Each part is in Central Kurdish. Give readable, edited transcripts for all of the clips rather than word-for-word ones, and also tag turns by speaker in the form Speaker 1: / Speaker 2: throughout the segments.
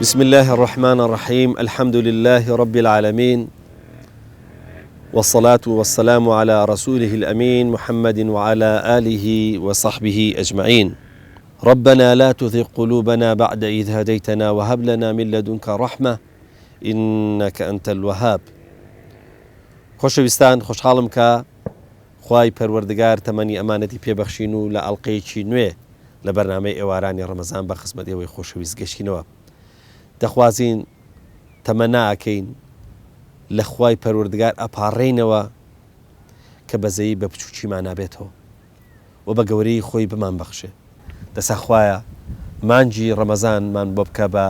Speaker 1: بسم الله الرحمن الرحيم الحمد لله رب العالمين والصلاة والسلام على رسوله الأمين محمد وعلى آله وصحبه أجمعين ربنا لا تزغ قلوبنا بعد إذ هديتنا وهب لنا من لدنك رحمة إنك أنت الوهاب خۆشەویستان خۆشحاڵم کە خوای پەروەردگار تەمەنی ئەمانەتی پێ بەخشین و لە ئەڵقەیەکی نوێ لە بەرنامەی ئێوارانی ڕەمەزان بە خزمەت ئێوەی خۆشەویست گەشتینەوە دەخوازین تەمەنا ئەکەین لە خوای پەروەردگار ئەپاڕێینەوە کە بەزەیی بە بچوکیمانا بێتەوە و بە گەورەیی خۆی بمان بەخشێ. دەسا خوایە مانگی ڕەمەزانمان بۆ بکە بە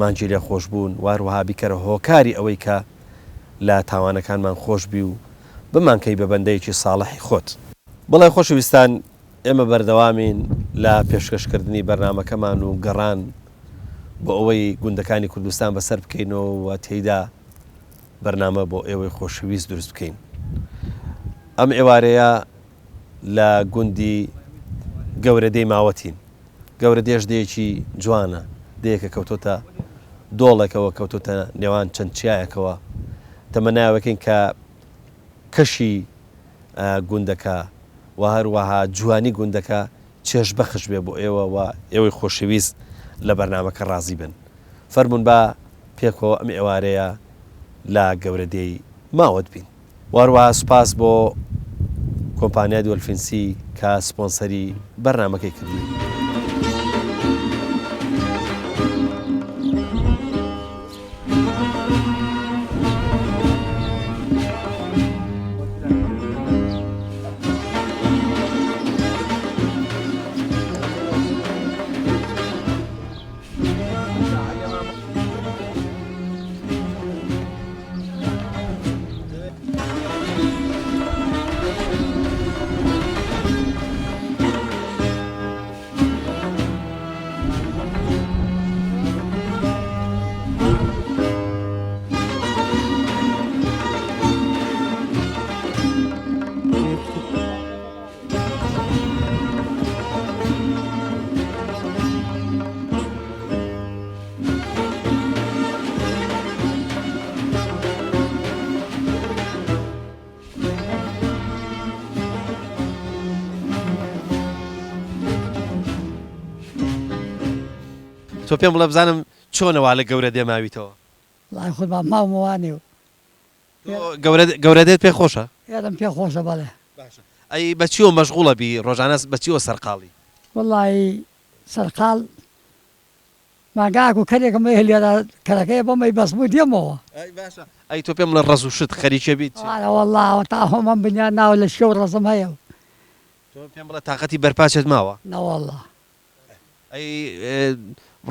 Speaker 1: مانگی لێخۆشبوون و هەروەها بیکەرە هۆکاری ئەوەی کە لە تاوانەکانمان خۆش بی و بمانکەی بە بەندەیەکی ساڵحی خۆت. بەڵێ خۆشەویستان ئێمە بەردەوامین لە پێشکەشکردنی بەرنامەکەمان و گەڕان بۆ ئەوەی گوندەکانی کوردستان بەسەر بکەینەوە و تێیدا بەرنامە بۆ ئێوەی خۆشەویست دروست بکەین. ئەم ئێوارەیە لە گوندی گەورەدێی ماوەتین. گەورەدێش دێیەکی جوانە، دێیەکە کەوتۆتە دۆڵێکەوە، کەوتۆتە نێوان چەند چیایەکەوە. تەمەناوەکەین کە کەشی گوندەکە و هەروەها جوانی گوندەکە چێژبەخش بێ بۆ ئێوە و ئێوەی خۆشەویست لە بەرنامەکە ڕازی بن. فەرموون با پێکەوە ئەم ئێوارەیە لە گەورەدێی ماوەت بین. وەهەروەها سوپاس بۆ کۆمپانیای دۆلفینسی کە سپۆنسەری بەرنامەکەی کردووین. تۆ پێم بڵێ بزانم چۆنە وا لە گەورە دێ ماویتەوە؟
Speaker 2: وەڵای خودما ماومە وانێ و.
Speaker 1: تۆ گەورە گەورە دێت پێ خۆشە؟
Speaker 2: ئێرەم پێ خۆشە بەڵێ.
Speaker 1: باشە ئەی بە چیەوە مەشغوڵە بی ڕۆژانە بە چیەوە سەرقاڵی؟
Speaker 2: وەڵایی سەرقاڵ مانگایەک و کەرێکم هەیە لێرە کەرەکەی بەم ئەی بەسم و دێمەوە.
Speaker 1: ئەی باشە ئەی تۆ پێم بڵێ ڕەز و شت خەریکێ بیت چی؟
Speaker 2: ئەرەوەڵا ئەوەتا خۆمم بنیاد ناوە لە شێو ڕەزم هەیە و.
Speaker 1: تۆ پێم بڵێ تاقەتی بەرپاچت ماوە؟
Speaker 2: نەوەڵا.
Speaker 1: ئەی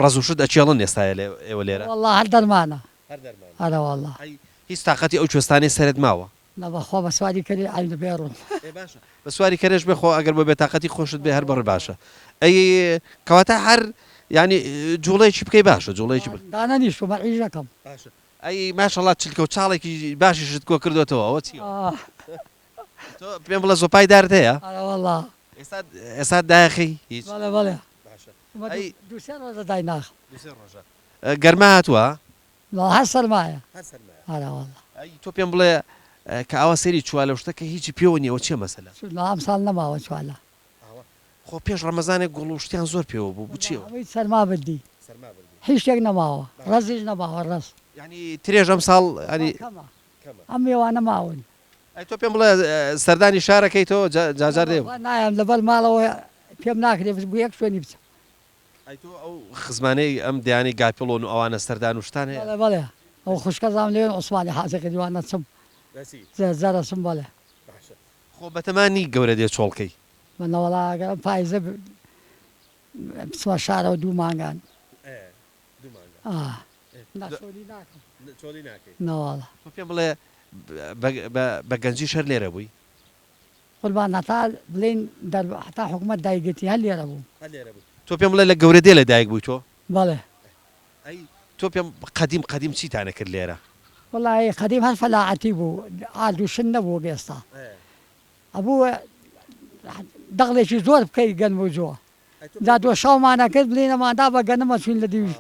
Speaker 1: ڕەز و شت ئەکێڵن ئێستا ئێوە لێرە؟
Speaker 2: وەڵا هەر دەرمانە. هەر دەرمانە. ئەرەوەڵا.
Speaker 1: ئەی هیچ تاقەتی ئەو کوێستانەی سەرت ماوە؟
Speaker 2: نا بەخوا بە سواری کەرێ عەینە بێ ڕۆم.
Speaker 1: ئێ باشە بە سواری کەرێش بێ خۆ ئەگەر بۆ بێتاقەتی خۆشت بێ هەر بەڕێ باشە ئەی کەواتە هەر یانی جوڵەیەکی بکەی باشە جوڵەیەکی بکەی.
Speaker 2: دانەنیشتووم هەر ئیش ئەکەم.
Speaker 1: باشە ئەی ماشەڵا چلکە و چاڵێکی باشیشت کۆ کردۆتەوە ئەوە چیە؟ تۆ پێم بڵێ زۆپای دارت هەیە؟
Speaker 2: ئەرەوەڵا.
Speaker 1: ئێستا ئێستا دایەخەی هیچ؟
Speaker 2: بەڵێ بەڵێ. باشە ئەی. دوو سێ ڕۆژە دایناخەم.
Speaker 1: دوو سێ ڕۆژە. گەرما هاتووە؟
Speaker 2: وەڵا هەر سەرمایە. هەر سەرمایە. ئەرەوەڵا.
Speaker 1: ئەی تۆ پێم بڵێ کە ئاوا سەیری چوالە و شتە کە هیچی پێوە نیە ئەوە چیە مەسەلە؟
Speaker 2: نا ئەمساڵ نەماوە چوالە.
Speaker 1: ئاوا خۆ پێش ڕەمەزانێک گوڵ و شتیان زۆر پێوە بوو بوو چیە؟
Speaker 2: هەمووی سەرما بردی. سەرما بردی. هیچ شتێک نەماوە ڕەزیش نەماوە ڕەز.
Speaker 1: یانی ترێش ئەمساڵ یانی.
Speaker 2: کەمە. ئەم مێوانە ماون.
Speaker 1: ئەی تۆ پێم بڵێ سەردانی شارەکەی تۆ جاجار دێ؟
Speaker 2: نەوەڵا نایەم لەبەر ماڵەوە پێم ناکرێ بچم بۆ یەک شوێنی بچم.
Speaker 1: ئەی تۆ ئەو خزمانەی ئەم دێیانەی گاپیڵۆن و ئەوانە سەردان و شتان هەیە؟
Speaker 2: بەڵێ بەڵێ ئەو خوشکەزام لەوێن عوسمانی حاجی قەدیوان ئەچم جار ئەچم بەڵێ.
Speaker 1: باشە خۆ بەتەما نی گەورە دێ چۆڵ کەی؟
Speaker 2: نەوەڵا ئەگەر ئەم پایزە بچمە شارەوە دوو مانگان.
Speaker 1: ئێ دوو مانگە.
Speaker 2: ئا نا چۆلی ناکەم.
Speaker 1: چۆلی ناکەی.
Speaker 2: نەوەڵا.
Speaker 1: تۆ پێم بڵێ بە گەنجیش هەر لێرە بووی؟
Speaker 2: قوربان هەتا بڵێین دەر هەتا حکومەت دایگرتی هەر لێرە بووم.
Speaker 1: هەر لێرە بووی. تۆ پێم بڵێ لە گەورەدێ لە دایک بووی تۆ؟
Speaker 2: بەڵێ.
Speaker 1: ئەی تۆ پێم قەدیم قەدیم چیتان ئەکرد لێرە؟
Speaker 2: وەڵاهی قەدیم هەر فەلاعەتی بوو ئارد و شت نەبوو وەک ئێستا ئەبوو دەغڵێکی زۆر بکەی گەنم و جۆ جا دۆشاومان ئەکرد بڵێین ئەماندا بە گەنم ئەچووین لە دیوی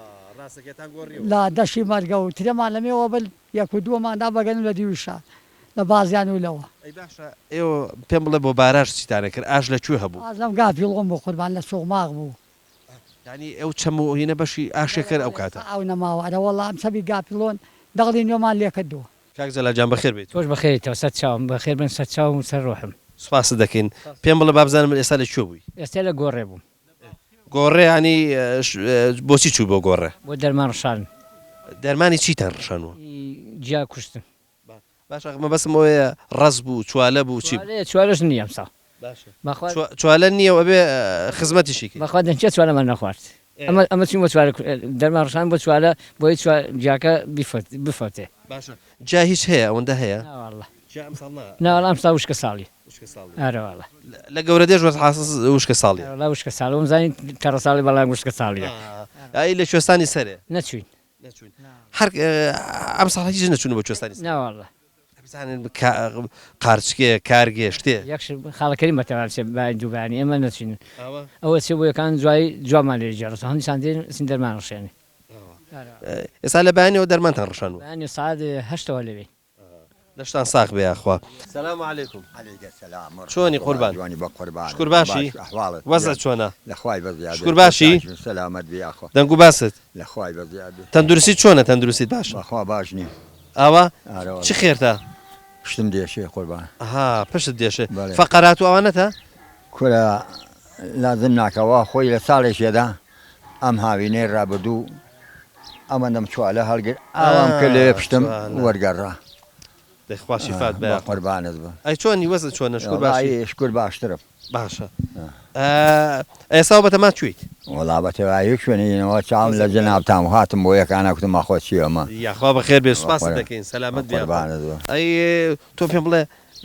Speaker 2: لە دەشتی مەرگە و ترێمان لە مێوە برد یەک و دووەمان دا بە گەنم لە دیوی شار لە بازیان و لەوە.
Speaker 1: ئەی باشە ئێوە پێم بڵێ بۆ باراژ چیتان ئەکرد ئاش لە کوێ هەبوو؟
Speaker 2: ئاش لەم گاپیڵۆم بوو قوربان لە چۆغماغ بوو.
Speaker 1: یانی ئەو چەم و هینە بەشی ئاشێ کرد ئەو کاتە.
Speaker 2: ئاو نەماوە ئەرەوەڵا ئەم چەمی گاپیڵۆن دەغڵی نوێمان لێ کردووە.
Speaker 1: کاک جەلال گیان بەخێر بێیت.
Speaker 3: تۆش بەخێریتەوە سەر چاوم. بەخێر بن سەر چاوم و سەر ڕۆحم.
Speaker 1: سوپاست دەکەین. پێم بڵێ با بزانم ئێستا لە کوێ بووی؟
Speaker 3: ئێستا لە گۆڕێ بووم.
Speaker 1: گۆڕێ یانی بۆچی چووی بۆ گۆڕێ؟
Speaker 3: بۆ دەرمان ڕشان.
Speaker 1: دەرمانی چیتان ڕشانوە؟
Speaker 3: گیا کوشتن.
Speaker 1: باشە مەبەستم ئەوەیە ڕەز بوو چوالە بوو چی بوو؟
Speaker 3: چوالەیە چوالەش نییە ئەمساڵ.
Speaker 1: باشە چوالە نییە و ئەبێ خزمەتیشی کەی.
Speaker 3: بەخوا دەنکێ چوالەمان نەخوارد ئەمە ئەمە چوین بۆ چوالە دەرمان ڕشان بۆ چوالە بۆی چوال گیاکە بفەوتێ.
Speaker 1: باشە جا هیچ هەیە ئەوەندە هەیە؟
Speaker 3: ناوەڵا
Speaker 1: جا ئەمساڵ نا.
Speaker 3: ناوەڵا ئەمساڵ وشکە ساڵی.
Speaker 1: وشکە ساڵی.
Speaker 3: ئەرەوەڵا.
Speaker 1: لە گەورەدێش وەرحاسڵ وشکە ساڵیە.
Speaker 3: ئەرەوەڵا وشکە ساڵی وەم زانی تەڕە ساڵی بەڵام وشکە ساڵیە.
Speaker 1: ئەی لە کوێستانی سەرێ؟
Speaker 3: نەچوین.
Speaker 1: نەچوون هەر ئەمساڵ هیچ نەچوون بۆ کوێستانی سەر؟
Speaker 3: ناوەڵا.
Speaker 1: بزانن قارچکێ کارگێ شتێ.
Speaker 3: یەک شت خاڵە کەریم بەتەوا بچێ بای دوو بەیانی ئێمە نەچین ئەوە چێ بۆ یەکان جوای جوابمان لێ گێڕێتەوە هەندیسان دێن ئەچین دەرمان ڕشێنێ.
Speaker 1: ئێستا لە بەیانیەوە دەرمانتان ڕشانوە؟
Speaker 3: بەیانی سەعات هەشتەوە لەوێین.
Speaker 1: لەشتان ساخ بێ یاخوا. سلام علیکم
Speaker 4: علیک سلام و
Speaker 1: چۆنی
Speaker 4: رحمە اللە
Speaker 1: قوربان
Speaker 4: جوانی بەقوربانت
Speaker 1: شکور باشی
Speaker 4: باش ئەحواڵت
Speaker 1: وەزعت
Speaker 4: گیان
Speaker 1: چۆنە
Speaker 4: لە خوای بەزیاد
Speaker 1: شکور
Speaker 4: بێ
Speaker 1: باشی
Speaker 4: چاکیم سەلامەت بی یاخوا
Speaker 1: دەنگ و باست
Speaker 4: لە خوای بەزیاد بێ
Speaker 1: تەندروستیت چۆنە تەندروستیت باشە
Speaker 4: بەخوا باش نیم
Speaker 1: ئاوا
Speaker 4: ئارە
Speaker 1: چ
Speaker 4: وەڵا
Speaker 1: خێرتە
Speaker 4: پشتم دێشێ قوربان
Speaker 1: ئەها پشتت دێشێ
Speaker 4: بەڵێ
Speaker 1: فەقەرات و ئەوانەتە
Speaker 4: کورە لازم ناکا وا خۆی لە ساڵێکێدا ئەم هاوینەی ڕابردوو ئەمەندەم چوالە هەڵگر ئاوام کرد لەوێ پشتم وەرگەڕا.
Speaker 1: دەی خوا شیفات بەیا.
Speaker 4: بەقوربانت بم.
Speaker 1: ئەی چۆنی وەزعت چۆنە شکور باشی؟
Speaker 4: وەڵایی شکور باشترم.
Speaker 1: باشە ئێستا بەتەما کوێیت؟
Speaker 4: وەڵا بەتەما هیچ شوێنێ نیم چاوم لە جەنابتان بوو هاتم بۆ یەکانە کوتم ئاخۆ چیە ئەمە.
Speaker 1: یاخوا بەخێر بێی سوپاست دەکەین سەلامەت بی یاخوا.
Speaker 4: بەقوربانت بم.
Speaker 1: ئەی تۆ پێم بڵێ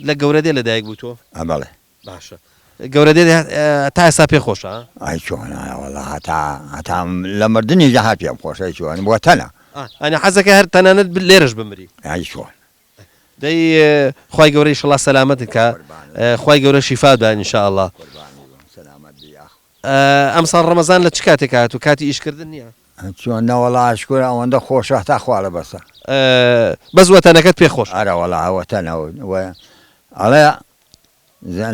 Speaker 1: لە گەورەدێ لەدایک بووی تۆ؟
Speaker 4: بەڵێ.
Speaker 1: باشە گەورە دێ تا ئێستا پێ خۆشە ها؟
Speaker 4: ئەی چۆن وەڵا هەتا هەتا لە مردنیشدا هەر پێم خۆشە ئەی چۆن وەتەنە.
Speaker 1: ئەنی حەزەکەی هەر تەنانەت لێرەش بمری.
Speaker 4: ئەی چۆن.
Speaker 1: دەی خوای گەورە ئیشەڵا سەلامەتت کا خوای گەورە شیفات با ان شاء اللە.
Speaker 4: قوربانی بم سەلامەت بی یاخوا.
Speaker 1: ئەمساڵ ڕەمەزان لە چ کاتێک هاتوو کاتی ئیش کردن نیە؟
Speaker 4: چۆن نەوەڵا شکور ئەوەندە خۆشە هەتا خوا لە بەسە.
Speaker 1: بەس وەتەنەکەت پێ خۆشە.
Speaker 4: ئەرەوەڵا وەتەنە ئەڵێ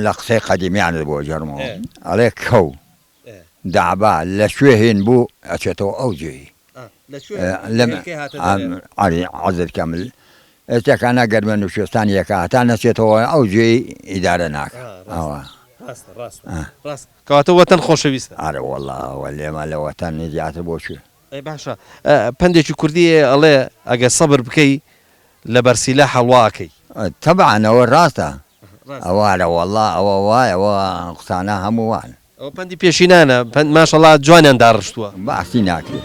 Speaker 4: لە قسەی قەدیمیانت بۆ گێڕمەوە ئەڵێ کەو دەعبا لە کوێ هین بوو ئەچێتەوە ئەو جێی عەزت کەم ئێستاکانە گەرمەن و کوێستان یەکە هەتا نەچێتەوە ئەو جێی ئیدارە ناکە ئەوە
Speaker 1: کەواتە وەتەن خۆشەویستە.
Speaker 4: ئەرە وەڵا ئەوە لێمان لە وەتەن زیاتر بۆ کوێ.
Speaker 1: ئەی باشە پەندێکی کوردی هەیە ئەڵێ ئەگەر سەبر بکەی لە بەرسیلە حەڵوا ئەکەی.
Speaker 4: تەبعەن ئەوە ڕاستە ئەوە ئەرەوەڵا ئەوە وایە ئەوە قسانە هەموو وان.
Speaker 1: ئەوە پەندی پێشینانە پەند ماشەڵا جوانیان داڕشتووە.
Speaker 4: باسی ناکرێ.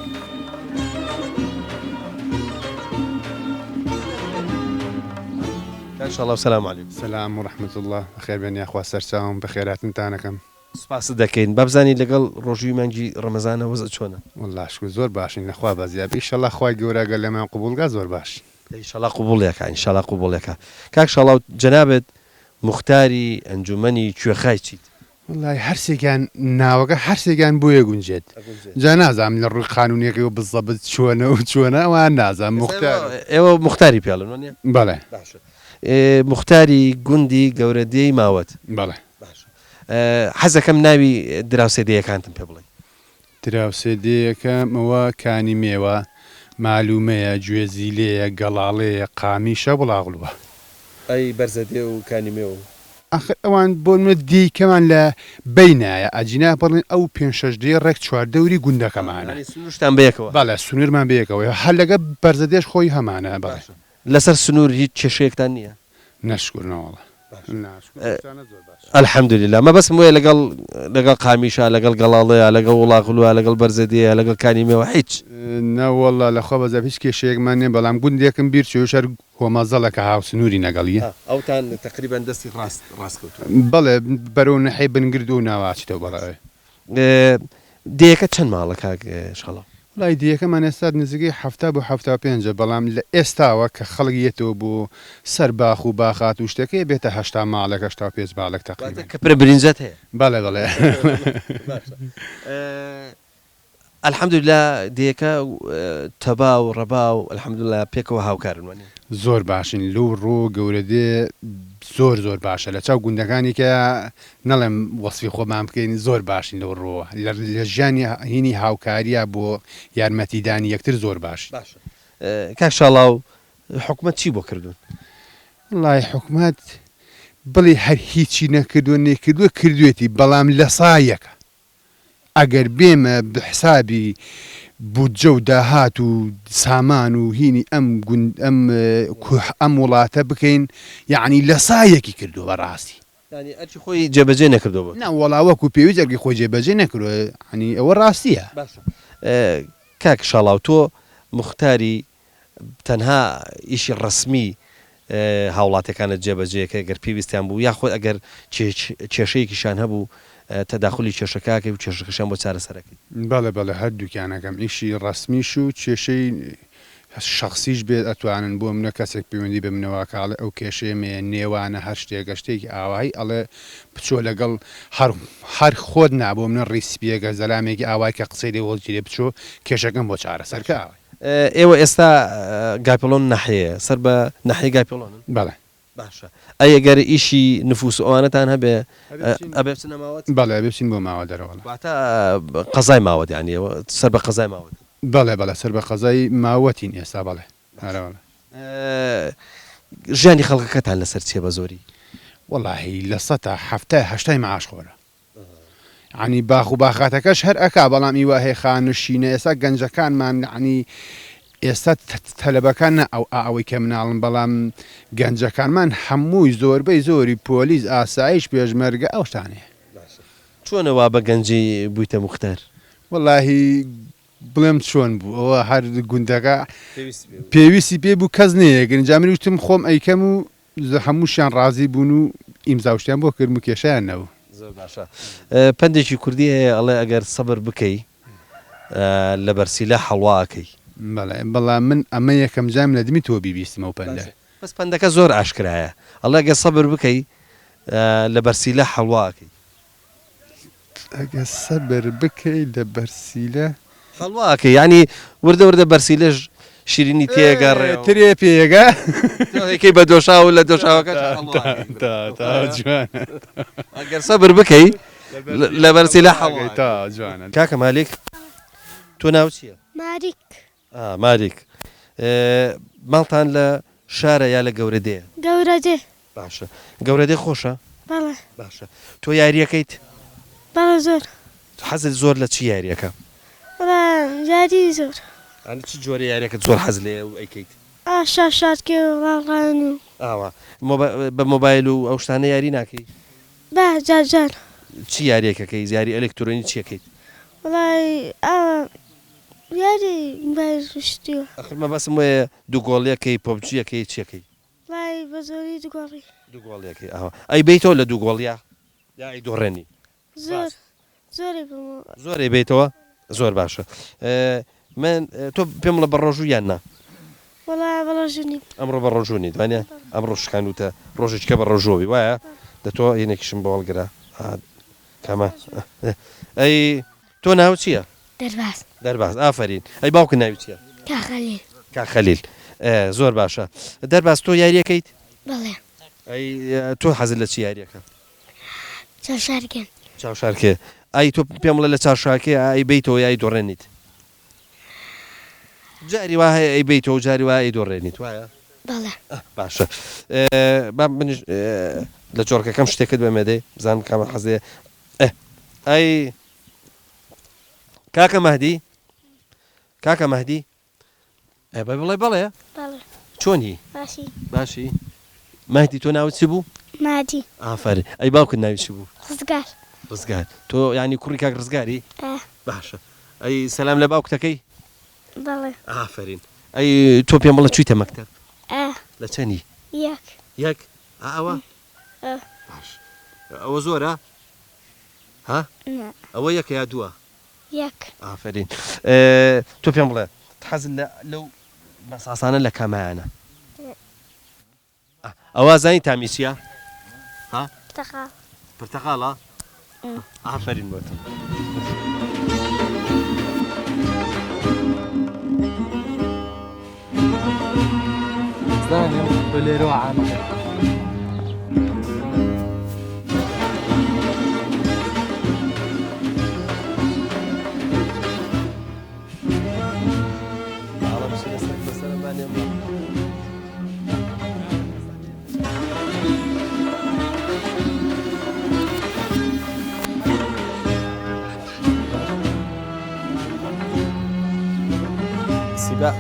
Speaker 1: کاک شاڵاو سلام علیکم.
Speaker 5: سلام و رحمە اللە بەخێر بێن یاخوا سەرچاوم بەخێراتنتان ئەکەم.
Speaker 1: سوپاست دەکەین بابزانین لەگەڵ ڕۆژووی مانگی ڕەمەزانە وەزعت چۆنە؟
Speaker 5: وەڵا شکور زۆر باشین لە خوا بەزیاد بێ ئیشەڵا خوای گەورە گەر لێمان قبوڵ کا زۆر باشین.
Speaker 1: دە ئیشەڵا قبوڵی ئەکا ئینشەڵا قبوڵی ئەکا کاک شاڵاو جەنابت موختاری ئەنجومەنی کوێخای چیت؟
Speaker 5: وەڵای هەرسێکیان ناوەکە هەرسێکیان بۆیە گونجێت جا نازانم لە ڕووی قانونیەکەی و بزەبت چۆنە و چۆنە ئەوان نازانم موختار
Speaker 1: ئێوە موختاری پێڵن وەنیە؟
Speaker 5: بەڵێ.
Speaker 1: باشە موختاری گوندی گەورەدێی ماوەت.
Speaker 5: بەڵێ.
Speaker 1: باشە حەزەکەم ناوی دراوسێ دێیەکانتم پێ بڵێی.
Speaker 5: دراوسێ دێیەکەم ئەوە کانی مێوە، مالومەیە، گوێزیلەیە، گەڵاڵەیە، قامیشە، وڵاغلووە.
Speaker 1: ئەی بەرزەدێ و کانی مێو؟
Speaker 5: ئاخر ئەوان بۆ نمونە دێیکەمان لە بەینایە ئەگینا بڵێن ئەو پێنج شەش دێیە ڕێک چواردەوری گوندەکەمانە.
Speaker 1: یانی سنوورشتان بەیەکەوە؟
Speaker 5: بەڵێ سنوورمان بەیەکەوەیە هەر لەگە بەرزەدێش خۆی هەمانە بەڵێ.
Speaker 1: باشە لەسەر سنوور هیچ کێشەیەکتان نییە؟
Speaker 5: نەشکور نەوەڵا ناشکور ئەو شتانە زۆر باشە.
Speaker 1: الحمدللە مەبەستم وەیە لەگەڵ لەگەڵ قامیشە لەگەڵ گەڵاڵەیە لەگەڵ وڵاغلوە لەگەڵ بەرزەدێیە لەگەڵ کانی مێوە هیچ.
Speaker 5: نەوەڵا لەخوا بەزیاد هیچ کێشەیەکمان نیە بەڵام گوندێکم بیر چۆیش هەر کۆمەزەڵە کە هاوسنوورین لەگەڵی.
Speaker 1: ئەوتان تەقریبەن دەستی ڕاست ڕاست کەوتووە.
Speaker 5: بەڵێ بەرەو نەحەی بنگرد و ناوە ئەچیتەوە بەڵێ.
Speaker 1: دێیەکەت چەند ماڵە کاک شاڵاو؟
Speaker 5: وەڵای دێیەکەمان ئێستا نزیکەی 70 بۆ 75 ە بەڵام لە ئێستاوە کە خەڵک یەتەوە بۆ سەر باخ و باخات و شتەکەی ئەبێتە 80 ماڵێک 85 ماڵێک
Speaker 1: واتە
Speaker 5: تەقریبەن.
Speaker 1: کەپرە برنجەت هەیە؟
Speaker 5: بەڵێ بەڵێ.
Speaker 1: باشە الحمدللە دێیەکە تەبا و ڕەبا و الحمدللە پێکەوە هاوکارن وانیە؟
Speaker 5: زۆر باشین لەو ڕووەوە گەورە دێ زۆر زۆر باشە لە چاو گوندەکانی کە نەڵێم وەسفی خۆمان بکەین زۆر باشین لەو ڕووەوە لە لە ژیانی هینی هاوکارییا بۆ یارمەتیدانی یەکتر زۆر باشین.
Speaker 1: باشە کاک شاڵاو حکومەت چی بۆ کردوون؟
Speaker 5: وەڵای حکومەت بڵێی هەر هیچی نەکردووە نەیکردووە کردوێتی بەڵام لە سا یەکە ئەگەر بێمە حسابی بودجە و داهات و سامان و هینی ئەم گوند ئەم ئەم وڵاتە بکەین یەعنی لە سا یەکی کردووە بە ڕاستی.
Speaker 1: یانی ئەرکی خۆی جێبەجێ نەکردووە بۆ تۆ؟
Speaker 5: نا وەڵا وەکو پێویست ئەرکی خۆی جێبەجێ نەکردووە یەعنی ئەوە ڕاستیە.
Speaker 1: باشە کاک شاڵاو تۆ موختاری تەنها ئیشی ڕەسمی هاوڵاتیەکانت جێبەجێ کە گەر پێویستیان بوو یاخود ئەگەر کێشەیەکیشیان هەبوو تەداخولی کێشەکە ئەکەی و کێشەکەشیان بۆ چارەسەر ئەکەی.
Speaker 5: بەڵێ بەڵێ هەردووکیان ئەکەم ئیشی ڕەسمیش و کێشەی شەخسیش بێت ئەتوانن بۆ منە کەسێک پەیوەندی بە منەوە ئەکا ئەڵێ ئەو کێشەیەم هەیە نێوانە هەر شتێکە شتێکی ئاوایی ئەڵێ بچۆ لەگەڵ هەر هەر خۆت نا بۆ منە ڕیسپیەکە زەلامێکی ئاوای کە قسەی لێ وەڵگیرێ بچۆ کێشەکەم بۆ چارەسەر کە ئاوای.
Speaker 1: ئێوە ئێستا گاپێڵۆن ناحیەیە سەر بە ناحیەی گاپێڵۆنن؟
Speaker 5: بەڵێ.
Speaker 1: باشە ئەی ئەگەر ئیشی نفوس و ئەوانەتان هەبێ ئەبێ بچنە ماوەت؟
Speaker 5: بەڵێ ئەبێ بچین بۆ ماوەت دەرەوەڵا.
Speaker 1: واتە قەزای ماوەت یانی ئێوە سەر بە قەزای ماوەتن؟
Speaker 5: بەڵێ بەڵێ سەر بە قەزای ماوەتین ئێستا بەڵێ ئەرەوەڵا.
Speaker 1: ژیانی خەڵکەکەتان لەسەر چیە بە زۆری؟
Speaker 5: وەڵاهی لە سەتا حەفتای هەشتای مەعاش خۆرە. یەعنی باخ و باخاتەکەش هەر ئەکا بەڵام ئی وا هەیە خانشینە ئێستا گەنجەکانمان یەعنی ئێستا تەلەبەکان نا ئەو ئەوەی کە مناڵن بەڵام گەنجەکانمان هەمووی زۆربەی زۆری پۆلیس ئاسایش پێشمەرگە ئەو شتانەیە.
Speaker 1: باشە چۆنە وا بە گەنجی بوویتە موختار؟
Speaker 5: وەڵاهی بڵێم چۆن بوو ئەوە هەر گوندەکە پێویستی پێ بوو کەس نەیەکرد جا من وتم خۆم ئەیکەم و هەمووشیان ڕازی بوون و ئیمزا و شتیان بۆ کردم و کێشەیان نەبوو.
Speaker 1: زۆر باشە پەندێکی کوردی هەیە ئەڵێ ئەگەر سەبر بکەی لە بەرسیلە حەڵوا ئەکەی.
Speaker 5: بەڵێ بەڵام من ئەمە یەکەم جارم لە دمی تۆ بیبیستم ئەو پەندە.
Speaker 1: باشە بەس پەندەکە زۆر ئاشکرایە ئەڵێ ئەگەر سەبر بکەی لە بەرسیلە حەڵوا ئەکەی.
Speaker 5: ئەگەر سەبر بکەی لە بەرسیلە.
Speaker 1: حەڵوا ئەکەی یانی وردە وردە بەرسیلەش شیرینی تێگەڕێ و.
Speaker 5: ترێ پێگە.
Speaker 1: تۆ ئەیکەی بە دۆشاو و لە دۆشاوەکەش حەڵوا ئەکەی.
Speaker 5: تا تا جوانە.
Speaker 1: ئەگەر سەبر بکەی لە بەرسیلە حەڵوا ئەکەی.
Speaker 5: تا جوانە.
Speaker 1: کاکە مالیک تۆ ناوت چیە؟
Speaker 6: ماریک.
Speaker 1: ئا ماریک ماڵتان لە شارە یا لە گەورەدێیە؟
Speaker 6: گەورەدێ.
Speaker 1: باشە گەورەدێ خۆشە؟
Speaker 6: بەڵێ.
Speaker 1: باشە تۆ یاریەکەیت؟
Speaker 6: بەڵێ زۆر.
Speaker 1: حەزت زۆر لە چ یاریەکە؟
Speaker 6: وەڵا یاری زۆر.
Speaker 1: یانی چ جۆرە یاریەکەت زۆر حەز لێیە و ئەیکەیت؟
Speaker 6: ئا شاشاتکێ و ڕاڕان و.
Speaker 1: ئاوا بە مۆبایل و ئەو شتانە یاری ناکەی؟
Speaker 6: با جار جار.
Speaker 1: چ یاریەک ئەکەی؟ یاری ئەلکترۆنی چی ئەکەیت؟
Speaker 6: وەڵای ئاوا یاری مۆبایل و شتی وا.
Speaker 1: ئەخر مەبەستم وەیە دووگۆڵیەکەی پۆبجیەکەی چیەکەی؟
Speaker 6: وەڵای بە زۆری دووگۆڵی.
Speaker 1: دووگۆڵیەکەی ئەها ئەی بەیتەوە لە دووگۆڵیا یا ئەی دۆڕێنی؟
Speaker 6: زۆر زۆر ئەیبەمەوە.
Speaker 1: زۆر ئەیبەیتەوە زۆر باشە من تۆ پێم بڵێ بەڕۆژوو یان نا؟
Speaker 6: وەڵا بەڕۆژوو نیم.
Speaker 1: ئەمڕۆ بەڕۆژوو نیت وانیە؟ ئەمڕۆ شکاندووتە ڕۆژێکیکە بەڕۆژووە بی وایە؟ دە تۆ هینێکیشم بۆ هەڵگرە کامە ئەی تۆ ناوت چییە؟
Speaker 6: دەرباز.
Speaker 1: دەرباز ئافەرین ئەی باوکت ناوی چییە؟
Speaker 6: کاک خەلیل.
Speaker 1: کاک خەلیل زۆر باشە دەرباز تۆ یاریەکەیت؟
Speaker 6: بەڵێ.
Speaker 1: ئەی تۆ حەزت لە چ یاریەکە؟
Speaker 6: چاوشارکێ.
Speaker 1: چاوشارکێ ئەی تۆ پێم بڵێ لە چاوشارکێ ئەی بێیتەوە یای دۆڕێنیت؟ جاری وا هەیە ئەیبەیتەوە و جاری وا ئەیدۆڕێنیت وایە؟
Speaker 6: بەڵێ.
Speaker 1: باشە با منیش لە جۆڕکەکەم شتێکت بەمێ دەی بزانم کامە حەز لێیە ئێ ئەی کاکە مەهدی کاکە مەهدی ئێ بە بڵێ بەڵێ
Speaker 6: بەڵێ.
Speaker 1: چۆنی؟
Speaker 6: باشی.
Speaker 1: باشی مەهدی تۆ ناوت چی بوو؟
Speaker 6: مادی.
Speaker 1: ئافەرین ئەی باوکت ناوی چی بوو؟
Speaker 6: ڕزگار.
Speaker 1: ڕزگار تۆ یانی کوڕی کاک ڕزگاری؟
Speaker 6: ئێ.
Speaker 1: باشە ئەی سەلام لە باوکتەکەی؟
Speaker 6: بەڵێ.
Speaker 1: ئافەرین ئەی تۆ پێم بڵێ چویتە مەکتەب؟
Speaker 6: ئە.
Speaker 1: لە چەنی؟
Speaker 6: یەک.
Speaker 1: یەک؟ ئا ئەوە؟
Speaker 6: ئە.
Speaker 1: باش ئەوە زۆرە؟ ها؟
Speaker 6: نا.
Speaker 1: ئەوە یەکە یا دووە؟
Speaker 6: یەک.
Speaker 1: ئافەرین تۆ پێم بڵێ حەزت لە لەو مەساسانە لە کامایانە؟ ئەوە زانی تامی چیە؟ ها؟
Speaker 6: پرتەقاڵ.
Speaker 1: پرتەقاڵە؟ ئافەرین بۆ تۆ.
Speaker 7: زانیم تۆ لێرەوە عامەکەی.
Speaker 1: سیبا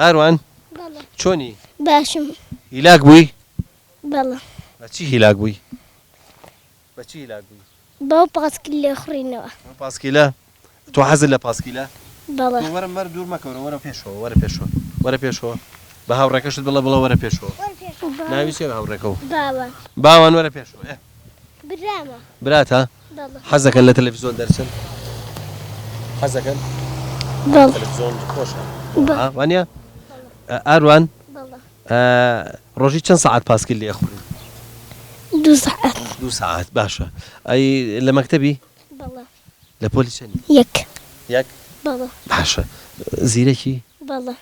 Speaker 1: ئاروان چۆنی؟
Speaker 6: باشم.
Speaker 1: هیلاک بووی؟
Speaker 6: بەڵێ.
Speaker 1: بە چی هیلاک بووی؟ بە چی هیلاک بووی؟
Speaker 6: بەو پاسکیل لێخوڕینەوە.
Speaker 1: بەو پاسکیلە؟ تۆ حەزت لە پاسکیلە؟
Speaker 6: بەڵێ.
Speaker 1: تۆ وەرە مەر دوور مەکەورە وەرە پێشەوە وەرە پێشەوە وەرە پێشەوە بە هاوڕێکەشت بڵێ بڵێ وەرە پێشەوە. ناوی چیە هاوڕێکەو؟
Speaker 6: باوان.
Speaker 1: باوان وەرە پێشەوە ئێ.
Speaker 6: برامە.
Speaker 1: براتە؟
Speaker 6: بەڵێ.
Speaker 1: حەز دەکەن لە تەلەفزیۆن دەرچن؟ حەز دەکەن؟
Speaker 6: بەڵێ.
Speaker 1: تەلەفزیۆن خۆشە.
Speaker 6: بەڵێ.
Speaker 1: وانیە؟ ئاروان؟
Speaker 6: بەڵێ.
Speaker 1: ڕۆژی چەند سەعات پاسکیل لێ ئەخوڕی؟
Speaker 6: دوو سەعات.
Speaker 1: دوو سەعات باشە. ئەی لە مەکتەبی؟
Speaker 6: بەڵێ.
Speaker 1: لە پۆلی چەنی؟
Speaker 6: یەک.
Speaker 1: یەک؟
Speaker 6: بەڵێ.
Speaker 1: باشە. زیرەکی؟
Speaker 6: بەڵێ.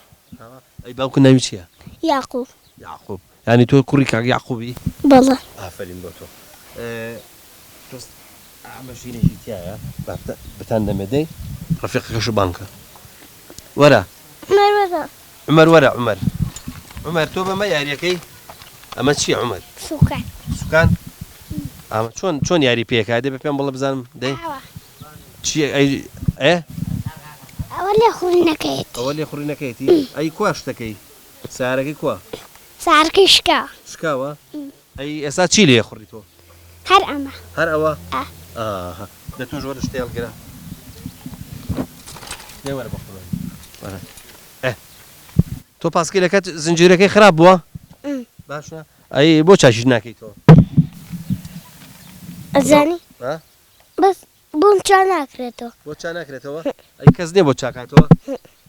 Speaker 1: ئەی باوکت ناوی چییە؟
Speaker 6: یاقوب.
Speaker 1: یاقوب. یانی تۆ کوڕی کاک یاقوبی؟
Speaker 6: بەڵێ.
Speaker 1: ئافەرین بۆ تۆ. تۆ ئەمە ژینێکی تیایە با بتان دەمێ دەی ڕەفیقەکەشو بانگ کە. وەرە.
Speaker 6: عومەر وەرە.
Speaker 1: عومەر وەرە عومەر. عومەر تۆ بەمە یاریەکەی ئەمە چییە عومەر؟
Speaker 6: سوکان.
Speaker 1: سوکان؟ ئەمە چۆن چۆن یاری پێکا دێ بە پێم بڵێ بزانم دەی چی ئەی ئێ؟
Speaker 6: ئەوە لێخوڕینەکەیەتی.
Speaker 1: ئەوە لێخوڕینەکەیەتی؟ ئەی کوا شتەکەی؟ سەیارەکەی کوا؟
Speaker 6: سەیارەکەی شکاوە.
Speaker 1: شکاوە؟ ئەی ئێستا چی لێ خوڕی تۆ؟
Speaker 6: هەر ئەمە.
Speaker 1: هەر ئەوە؟
Speaker 6: ئا.
Speaker 1: ئاها دە تۆش وەرە شتێ هەڵگرە. دەی وەرە بە قوربانی. وەرە. ئێ تۆ پاسکیلەکەت زنجیرەکەی خراپ بووە؟ باشە ئەی بۆ چاکیش ناکەی تۆ؟
Speaker 6: ئەزانی؟
Speaker 1: ها؟
Speaker 6: بەس بۆم چا ناکرێتەوە.
Speaker 1: بۆت چا ناکرێتەوە؟ ئەی کەس نییە بۆت چاکاتەوە؟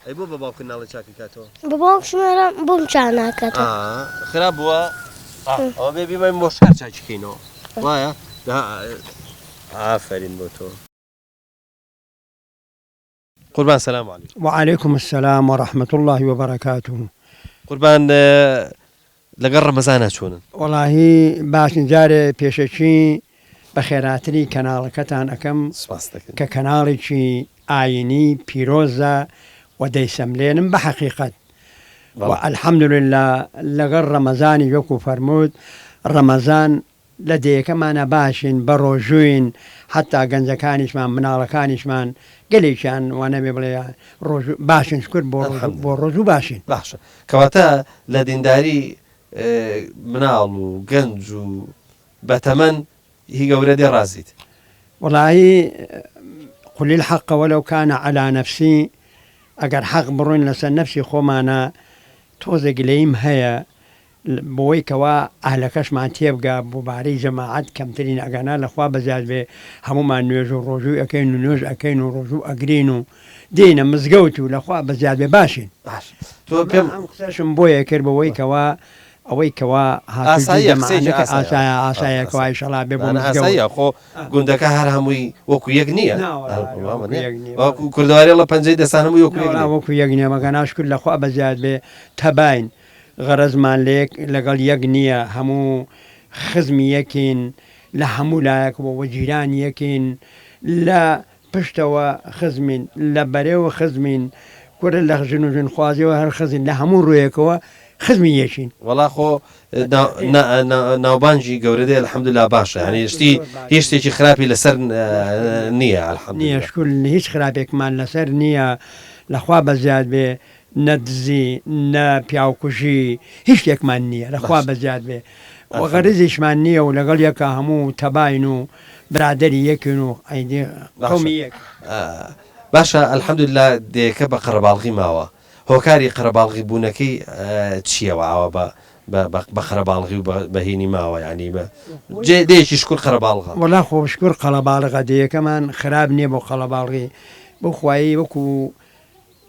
Speaker 1: ئەی بۆ بە باوکت ناڵێی چاکی کاتەوە؟
Speaker 6: بە باوکشم ئەڵێم بۆم چا ناکاتەوە.
Speaker 1: ئا خراپ بووە؟ ئا ئەوە بێ بیبەین بۆ شار چاکی کەینەوە وایە؟ ئافەرین بۆ تۆ. قوربان سلام علیکم.
Speaker 8: وعلیکم السلام ورحمە اللە وبرکاته.
Speaker 1: قوربان لەگەڵ ڕەمەزانا چۆنن؟
Speaker 8: وەڵاهی باشن جارێ پێشەکی بەخێراتنی کەناڵەکەتان ئەکەم
Speaker 1: سپاست دەکەین.
Speaker 8: کە کەناڵێکی ئاینی پیرۆزە و دەیسەملێنم بە حەقیقەت و
Speaker 1: بەڵێ.
Speaker 8: الحمدللە لەگەڵ ڕەمەزانیش وەکو فەرمووت ڕەمەزان لە دێیەکەمانا باشین بەڕۆژووین حەتا گەنجەکانیشمان مناڵەکانیشمان گەلێکیان وانەبێ بڵێ ڕۆژوو باشن شکر بۆ ڕۆژوو بۆ ڕۆژوو باشین.
Speaker 1: باشە کەواتە لە دینداری مناڵ و گەنج و بەتەمەن هی گەورە دێ ڕازیت؟
Speaker 8: وەڵایی قل الحق ولو کان علی نفسی ئەگەر حەق بڕۆین لەسەر نەفسی خۆمانا تۆزێ گلەییم هەیە. بۆی کەوا ئەهلەکەشمان تێبگا بۆ بارەی جەماعەت کەمترین ئەگەنا لە خوا بەزیاد بێ هەموومان نوێژ و ڕۆژوو ئەکەین و نوێژ ئەکەین و ڕۆژوو ئەگرین و دێینە مزگەوت و لە خوا بەزیاد بێ باشین.
Speaker 1: باش تۆ پێم.
Speaker 8: ئەم قسەشم بۆیە کرد بەوەی کەوا ئەوەی کەوا هاتوو
Speaker 1: ئاساییە قسەیەکی
Speaker 8: جەماعەتەکە
Speaker 1: ئاسایە
Speaker 8: ئاسایە ئاسایە کەوا ئیشەڵا بێ بۆ
Speaker 1: ئاسایە
Speaker 8: مزگەوت.
Speaker 1: ئاساییە خۆ گوندەکە هەر هەمووی وەکو یەک نییە
Speaker 8: نا وەڵا ئەرێ وەکو یەک نییە
Speaker 1: وەکو
Speaker 8: بەڵێ.
Speaker 1: کوردەواری ئەڵێ پەنجەی دەستان هەمووی وەکو
Speaker 8: نا
Speaker 1: یەک
Speaker 8: وەڵا
Speaker 1: نییە.
Speaker 8: وەکو یەک نییە مەگەنا شوکر لە خوا بەزیاد بێ تەباین غەرەزمان لەیەک لەگەڵ یەک نییە هەموو خزمی یەکین لە هەموو لایەکەوە وە جیرانی یەکین لە پشتەوە خزمین لە بەرێوە خزمین کورە لە ژن و ژنخوازیەوە هەر خزین لە هەموو ڕوویەکەوە خزمی یەکین.
Speaker 1: وەڵا خۆ ناوبانگی گەورە دێ الحمدللە باشە یانی شتی هیچ شتێکی خراپی لەسەر نییە الحمدللە.
Speaker 8: نییە شکور هیچ خراپێکمان لەسەر نییە لەخوا بەزیاد بێ نە دزی نە پیاوکوژی هیچ شتێکمان نییە لە خوا بەزیاد بێ و غەرزیشمان نییە و لەگەڵ یەکا هەموو تەباین و برادەری یەکین و ئەیدی قەومی یەک.
Speaker 1: باشە الحمدللە دێیەکە بە قەرەباڵغی ماوە هۆکاری قەرەباڵغی بوونەکەی چییە وا ئاوا بە بە قەرەباڵغی و بە هینی ماوە یانی بە جێ دێیەکی شکور قەرەباڵغە.
Speaker 8: وەڵا خۆ شکور قەڵەباڵغە دێیەکەمان خراپ نییە بۆ قەڵەباڵغی بۆ خوایی وەکو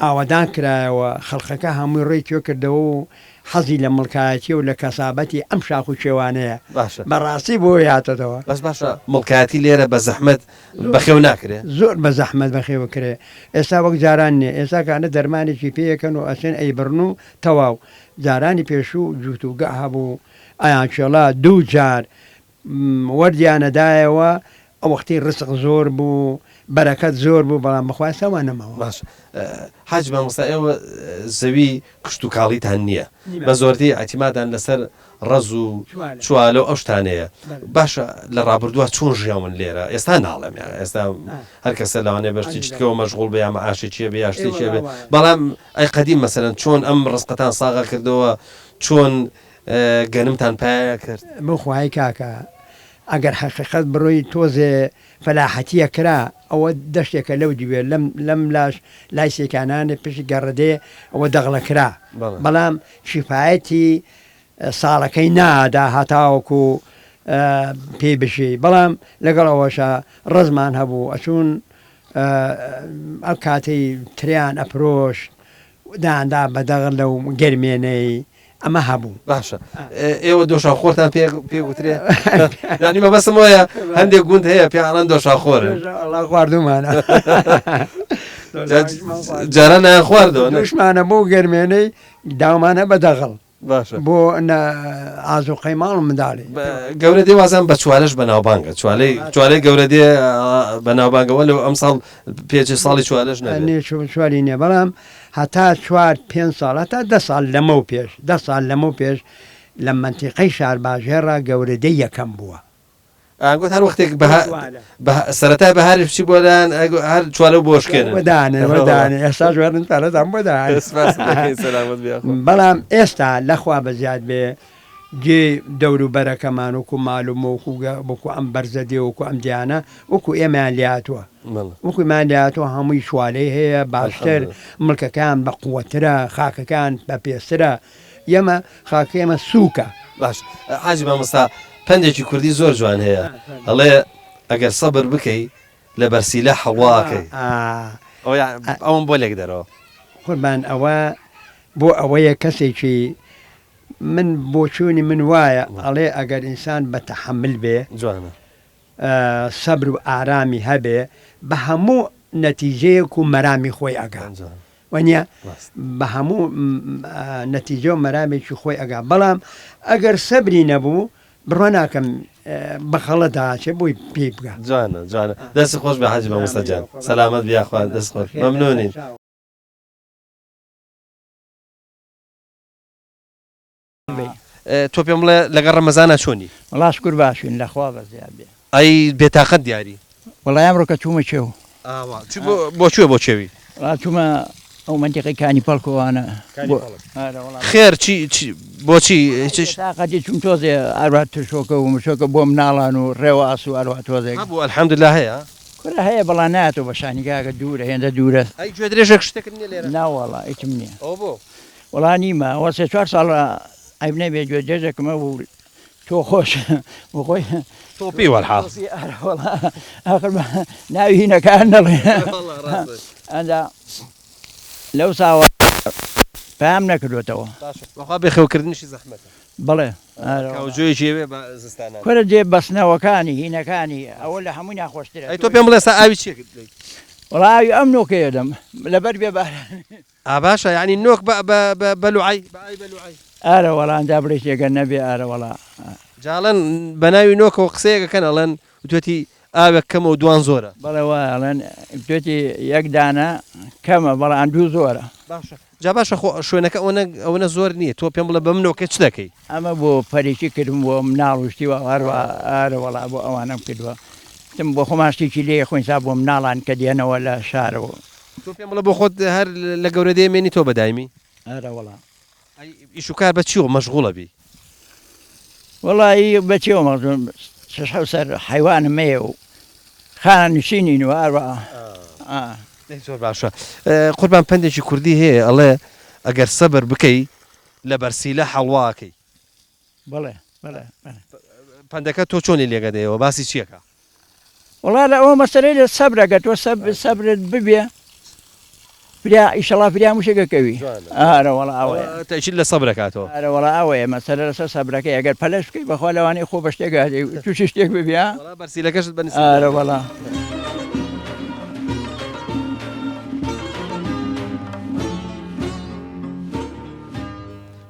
Speaker 8: ئاوەدان کرایەوە، خەڵقەکە هەمووی ڕووی توێ کردەوە و حەزی لە مڵکایەتی و لە کەسابەتی ئەم شاخ و کێوانەیە.
Speaker 1: باشە.
Speaker 8: بە ڕاستی بۆی هاتۆتەوە.
Speaker 1: بەس باشە مڵکایەتی لێرە بە زەحمەت بەخێو ناکرێ؟
Speaker 8: زۆر بە زەحمەت بەخێو ئەکرێ. ئێستا وەک جاران نییە. ئێستا کانە دەرمانێکی پێ ئەکەن و ئەچن ئەیبڕن و تەواو. جارانی پێشوو جووت و گا هەبوو، ئەیانکێڵا دوو جار وەردیان ئەدایەوە، ئەوەختی ڕزق زۆر بوو، بەرەکەت زۆر بوو، بەڵام بەخوا ئێستا وا نەماوە.
Speaker 1: باشە حاجی مامۆستا ئێوە زەوی کشتوکاڵیتان نییە بە زۆرتی ئیعتیمادان لەسەر ڕەز و چوالە و ئەو شتانەیە باشە لە ڕابردووە چۆن ژیاون لێرە ئێستا ناڵێم یان ئێستا هەر کەسە لەوانەیە بە شتێکی تکەوە مەشغوڵ بێ یا مەعاشێکی هەبێ یا شتێکی هەبێ بەڵام ئەی قەدیم مەسەلەن چۆن ئەم ڕزقەتان ساغە کردەوە چۆن گەنمتان پایە کرد؟
Speaker 8: بخوای کاکە ئەگەر حەقیقەت بڕۆی تۆزێ فەلاحەتیە کرا ئەوە دەشتێکە لەو دیوێ لەم لەم لاش لای سێکانانێ پشت گەڕدێ ئەوە دەغڵە کرا بەڵام کیفایەتی ساڵەکەی نادا هەتاوەکو پێی بژی بەڵام لەگەڵ ئەوەشا ڕەزمان هەبوو ئەچوون ئەو کاتەی ترێیان ئەپرۆشت دایاندا بە دەغڵ لەو گەرمێنەی ئەمە هەبوو.
Speaker 1: باشە ئێوە دۆشاوخۆرتان پێ پێ گوترێ؟ یانی مەبەستم وایە هەندێک گوند هەیە پێ ئەڵێن دۆشاوخۆرن.
Speaker 8: ئەڵا خواردومانە.
Speaker 1: جاران نایان خواردەوە نە؟
Speaker 8: دوشمانە بۆ گەرمێنەی داومانە بە دەغڵ.
Speaker 1: باشە.
Speaker 8: بۆ نە ئازوقەی ماڵ و منداڵی.
Speaker 1: گەورە دێ وازان بە چوالەش بەناوبانگە چوالەی چوالەی گەورە دێ بەناوبانگە وەلو ئەمساڵ پێچێ ساڵی چوالەش نەبێ.
Speaker 8: نێ چوالی نییە بەڵام هەتا چوار پێنج ساڵ هەتا دە ساڵ لەمەو پێش دە ساڵ لەمەو پێش لە مەنتیقەی شارباژێڕا گەورەدێی یەکەم بووە.
Speaker 1: ئەگوت هەر وەختێک بەها بە سەرەتای بەهاریش بچی بۆ لایان هەر چوالە و بۆشکێنن.
Speaker 8: بۆ دانێ بۆ دانێ ئێستاش وەرن پارەتان بۆ دانێ.
Speaker 1: سپاست دەکەین سەلامەت بی یاخوا.
Speaker 8: بەڵام ئێستا لەخوا بەزیاد بێ جێی دەور و بەرەکەمان وەکو مال و مۆک و وەکو ئەم بەرزەدێ وەکو ئەم دێیانە وەکو ئێمەیان لێهاتووە. وەکو ئێمەیان لێهاتووە هەمووی چوالەی هەیە باشتر مڵکەکەیان بە قوەترە خاکەکەیان بە پێسترە ئێمە خاکەکەی ئێمە سووکە.
Speaker 1: باش حاجی مامۆستا پەندێکی کوردی زۆر جوان هەیە ئەڵێ ئەگەر سەبر بکەی لە بەرسیلە حەڵوا ئەکەی ئەوەم بۆ لێکدەرەوە.
Speaker 8: قوربان ئەوە بۆ ئەوەیە کەسێکی من بۆچوونی من وایە ئەڵێ ئەگەر ئینسان بە تەحەمل بێ
Speaker 1: جوانە.
Speaker 8: سەبر و ئارامی هەبێ بە هەموو نەتیجەیەک و مەرامی خۆی ئەگا وەنیە بە هەموو نەتیجە و مەرامێکی خۆی ئەگا بەڵام ئەگەر سەبری نەبوو بڕوا ناکەم بە خەڵەتا ئەچێ بۆی پێی بگا.
Speaker 1: جوانە جوانە دەست خۆش بێ حاجی مامۆستا گیان سەلامەت بی یاخوا دەست خۆش مەمنونین. تۆ پێم بڵێ لەگەڵ ڕەمەزانا چۆنی؟
Speaker 9: وەڵا شکور باشین لەخوا بەزیاد بێ.
Speaker 1: ئەی بێتاقەت دیاری؟
Speaker 9: وەڵای ئەمڕۆ کە چوومە کێو.
Speaker 1: ئاوا چ بۆ بۆ کوێ بۆ کێوی؟
Speaker 9: وەڵا چوومە ئەو مەنتیقەی کانی پەڵک و ئەوانە.
Speaker 1: کانی پەڵک. خێر چی چی بۆچی چ
Speaker 9: بێتاقەتی چووم تۆزێ ئەروا ترشۆکە و مشۆکە بۆ مناڵان و ڕێواس و ئەروا تۆزێک.
Speaker 1: هەبوو الحمدللە هەیە؟
Speaker 9: کورە هەیە بەڵا نایەتەوە بە شانی کاکە دوورە هێندە دوورە.
Speaker 1: ئەی گوێدرێژێک شتێکت نیە لێرە؟
Speaker 9: ناوەڵا هیچم نیە.
Speaker 1: ئەوە بۆ؟
Speaker 9: وەڵا نیمە ئەوە سێ چوار ساڵە. عەیب نەبێ گوێ جێژێکم هەبوو تۆ خۆش بۆ خۆی
Speaker 1: تۆپی وەلحاڵ.
Speaker 9: تۆپی ئەرە وەڵا ئاخر بە ناوی هینەکان نەڵێ
Speaker 1: وەڵا ڕاستە.
Speaker 9: ئەنجا لەو ساوە پەیام نەکردۆتەوە.
Speaker 1: باشە بەخوا بێخێوکردنیشی زەحمەتە.
Speaker 9: بەڵێ ئەرە وەڵا.
Speaker 1: کاوجۆیەکی ئەوێ بە زستانان.
Speaker 9: کورە جێ بەستنەوەکانی هینەکانی ئەوە لە هەمووی ناخۆشترە.
Speaker 1: ئەی تۆ پێم بڵێ ئێستا ئاوی چیەکت دەی؟
Speaker 9: وەڵا ئاوی ئەم نۆکەیە دەم لەبەر بێ بارانی.
Speaker 1: ئا باشە یانی نۆک بە بە بە بە لوعەی بە ئاوی بە لوعەی.
Speaker 9: ئارە وەڵا ئەنجا بڵێ شتێکە نەبێ ئارە وەڵا.
Speaker 1: جا ئەڵێن بە ناوی نۆکەوە قسەیەک ئەکەن ئەڵێن وتوێتی ئاوێک کەمە و دوان زۆرە.
Speaker 9: بەڵێ وایە ئەڵێن وتوێتی یەک دانە کەمە بەڵام دوو زۆرە.
Speaker 1: باشە جا باشە خۆ شوێنەکە ئەوەنە ئەوەنە زۆر نییە تۆ پێم بڵێ بەم نۆکە چ دەکەی؟
Speaker 9: ئەمە بۆ پەریی کردم بۆ مناڵ و شتی وا هەروا ئارە وەڵا بۆ ئەوانەم کردوە وتم بۆ خۆمان شتێکی لێ خۆین سا بۆ مناڵان کە دێنەوە لە شارەوە.
Speaker 1: تۆ پێم بڵێ بۆ خۆت هەر لە گەورە دێ مێنی تۆ بە دایمی؟
Speaker 9: ئەرە وەڵا.
Speaker 1: ئەی ئیش و کار بە چیەوە مەشغوڵە بی؟
Speaker 9: وەڵایی بە چیەوە مەشغوڵم شەش حەوت سەر حەیوانم هەیە و خانە نشینین و هەروا.
Speaker 1: دەی زۆر باشە قوربان پەندێکی کوردی هەیە ئەڵێ ئەگەر سەبر بکەی لە بەرسیلە حەڵوا ئەکەی.
Speaker 9: بەڵێ بەڵێ بەڵێ.
Speaker 1: پەندەکە تۆ چۆنی لێگەدەیەوە باسی چیەکا؟
Speaker 9: وەڵا لە ئەوە مەسەلەی لە سەبرە گەر تۆ سەبرت ببێ فریا ئیشەڵا فریا مشێکە کەوی ئارە وەڵا ئەوەیە
Speaker 1: تەئکید لە سەبرە کاتەوە.
Speaker 9: ئارە وەڵا ئەوەیە مەسەلە لەسەر سەبرەکەی ئەگەر پەلەش بکەی بەخوا لەوانەیە خۆ بە شتێک هاتێ تووشی شتێک ببی ها
Speaker 1: وەڵا بەرسیلەکەشت بە نسیب
Speaker 9: ئارە وەڵا.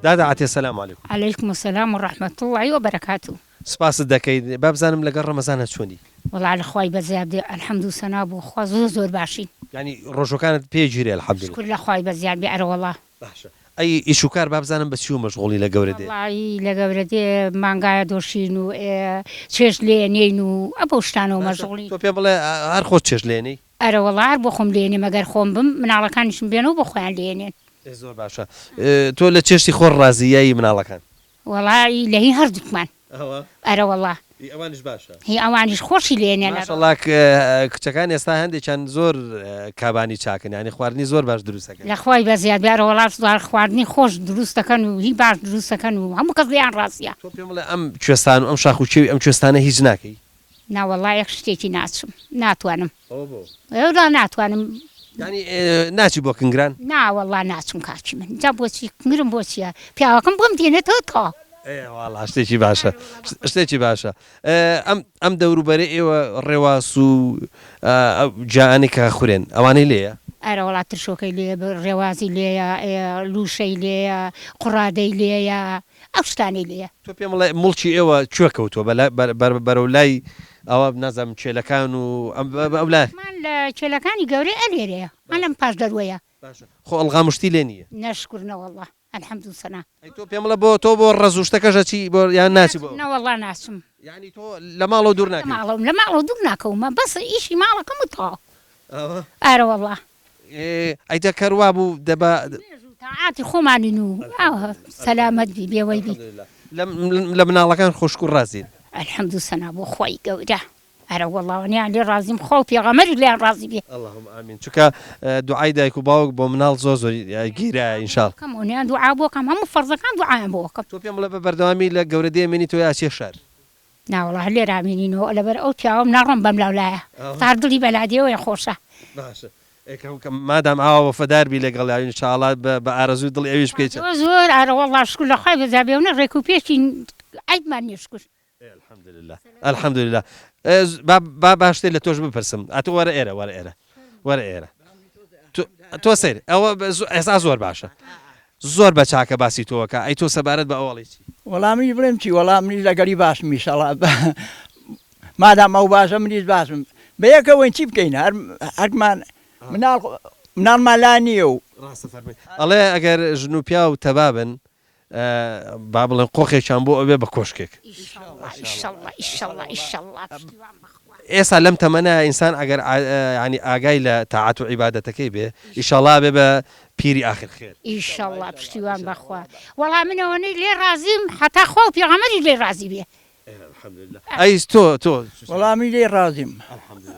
Speaker 1: دادە عەتیە سلام علیکم.
Speaker 10: علیکم السلام و رحمە اللە و بەرەکاتو.
Speaker 1: سپاست دەکەین با بزانم لەگەڵ ڕەمەزانا چۆنی؟
Speaker 10: وەڵا لە خوای بەزیاد بێ الحمد و سەنا بۆ خوا زۆر زۆر باشین.
Speaker 1: یانی ڕۆژوەکانت پێ گیرێ الحمدللە.
Speaker 10: شکور لە خوای بەزیاد بێ ئەرەوەڵا.
Speaker 1: باشە ئەی ئیش و کار با بزانم بە چیوە مەشغوڵی لە گەورە دێ؟
Speaker 10: وەڵایی لە گەورە دێ مانگایە دۆشین و ئێ چێشت لێ ئەنێین و ئە بەو شتانەوە
Speaker 1: باشە
Speaker 10: مەشغوڵین.
Speaker 1: تۆ پێم بڵێ هەر خۆت چێشت لێ ئەنێی؟
Speaker 10: ئەرەوەڵا هەر بۆ خۆم لێ ئەنێم ئەگەر خۆم بم مناڵەکانیشم بێنەوە بۆ خۆیان لێ ئەنێن.
Speaker 1: ئێ زۆر باشە تۆ لە چێشتی خۆر ڕازی یا ی مناڵەکان؟
Speaker 10: وەڵا ی لە هی هەردووکمان.
Speaker 1: ئەوە.
Speaker 10: ئەرەوەڵا.
Speaker 1: هی ئەوانیش باشە.
Speaker 10: هی ئەوانیش خۆشی لێ نێن.
Speaker 1: ماشەڵا کچەکان ئێستا هەندێکیان زۆر کابانی چاکن یانی خواردنی زۆر باش دروست ئەکەن.
Speaker 10: لە خوای بەزیاد بێ ئەرەوەڵا خواردنی خۆش دروست دەکەن و هی باش دروست دەکەن و هەموو کەس لێیان ڕازیە.
Speaker 1: تۆ پێم بڵێ ئەم کوێستان و ئەم شاخ و کێوی ئەم کوێستانە هیچ ناکەی؟
Speaker 10: ناوەڵا یەک شتێکی ناچم ناتوانم.
Speaker 1: ئەوە بۆ؟
Speaker 10: وەڵا ناتوانم.
Speaker 1: یانی ناچی بۆ کنگران؟
Speaker 10: نا وەڵا ناچم کاکی من جا بۆچی کنگرم بۆ چیە پیاوەکەم بۆم دێنێتەوە تەواو.
Speaker 1: ئێ وەڵا شتێکی باشە شتێکی باشە ئەم ئەم دەوروبەرەی ئێوە ڕێواس و ئەو گیانەی کە خورێن ئەوانەی لێیە؟
Speaker 10: ئەرە وەڵا ترشۆکەی لێیە ڕێوازی لێیە لوشەی لێیە قوڕادەی لێیە ئەو شتانەی لێیە.
Speaker 1: تۆ پێم بڵێ موڵکی ئێوە کوێ کەوتووە؟ بە بەرەو لای ئەوە نازانم کێلەکان و ئەو لای.
Speaker 10: مان لە کێلەکانی گەورەی ئەلێرەیە مان لەم پاش دەروەیە.
Speaker 1: باشە خۆ ئەڵغام و شتی لێ نییە؟
Speaker 10: نە شکور نەوەڵا الحمد و سەنا.
Speaker 1: ئەی تۆ پێم بڵێ بۆ تۆ بۆ ڕەز و شتەکەش ئەچی بۆ یان ناچی بۆ؟
Speaker 10: ناچم نەوەڵا ناچم.
Speaker 1: یانی تۆ لە ماڵەوە دوور ناکەوی؟
Speaker 10: لە ماڵەوەم لە ماڵەوە دوور ناکەومە بەس ئیشی ماڵەکەم و تەواو. ئارەوەڵا.
Speaker 1: ئەی جا کەر وابوو دە با.
Speaker 10: نوێژ و تاعاتی خۆمانین و ئاوا سەلامەت بی بێوەی بی.
Speaker 1: الحمدللە لە مناڵەکان خوشک و ڕازین.
Speaker 10: الحمد و سەنا بۆ خوای گەورە ئەرەوەڵا وەنیان لێ ڕازیم خوا و پێغەمبەریش لێیان ڕازی بێ.
Speaker 1: اللهم آمین چونکە دوعای دایک و باوک بۆ مناڵ زۆر زۆر گیرایە ان شاء.
Speaker 10: کەم وەنیان دوعا بۆ کەم هەموو فەرزەکان دوعایان بۆ ئەکەم.
Speaker 1: تۆ پێم بڵێ بە بەردەوامی لە گەورە دێ مێنی تۆ یا ئەچیە شار؟
Speaker 10: ناوەڵا هەر لێرە ئەمێنینەوە لەبەر ئەو پیاوەم ناڕۆم بەم لاو لایە تا دڵی بەلادێوەیە خۆشە.
Speaker 1: باشە ئێ مادام ئاوا وەفەدار بی لەگەڵیا ان شاء اللە بە ئارەزووی دڵی ئەویش بکەی چ.
Speaker 10: زۆر زۆر ئارەوەڵا شکور لە خوای بەزا بێونە ڕێک و پێکین عەیبمان نیە شکور.
Speaker 1: ئێ الحمدللە الحمدللە با با با شتێ لە تۆش بپرسم ئەتۆ وەرە ئێرە وەرە ئێرە وەرە ئێرە تۆ سەیر ئەوە ئێستا زۆر باشە زۆر بە چاکە باسی تۆ ئەکا ئەی تۆ سەبارەت بە ئەو ئەڵێی چی؟
Speaker 9: وەڵا منیش بڵێم چی وەڵا منیش لەگەڵی باشم ئیشەڵا مادام ئەو باشە منیش باشم بەیەکەوەین چی بکەین هەر هەرمان مناڵ مناڵمان لا نییە و.
Speaker 1: ڕاستە فەرمووی ئەڵێ ئەگەر ژن و پیاو تەبا بن با بڵێن قۆخێکیان بۆ ئەبێ بە کۆشکێک.
Speaker 10: ئیشەڵا ئیشەڵا ئیشەڵا ئیشەڵا پشتیوان بەخوا.
Speaker 1: ئێستا لەم تەمەنە ئینسان ئەگەر یانی ئاگای لە تاعەت و عیبادەتەکەی بێ ئیشەڵا ئەبێ بە پیری ئاخر خێر.
Speaker 10: ئیشەڵا پشتیوان بەخوا وەڵا من ئەوەنەی لێ ڕازیم هەتا خوا و پێغەمبەریش لێی ڕازی بێ.
Speaker 1: ئەی تۆ تۆ
Speaker 9: وەڵا من لێی ڕازیم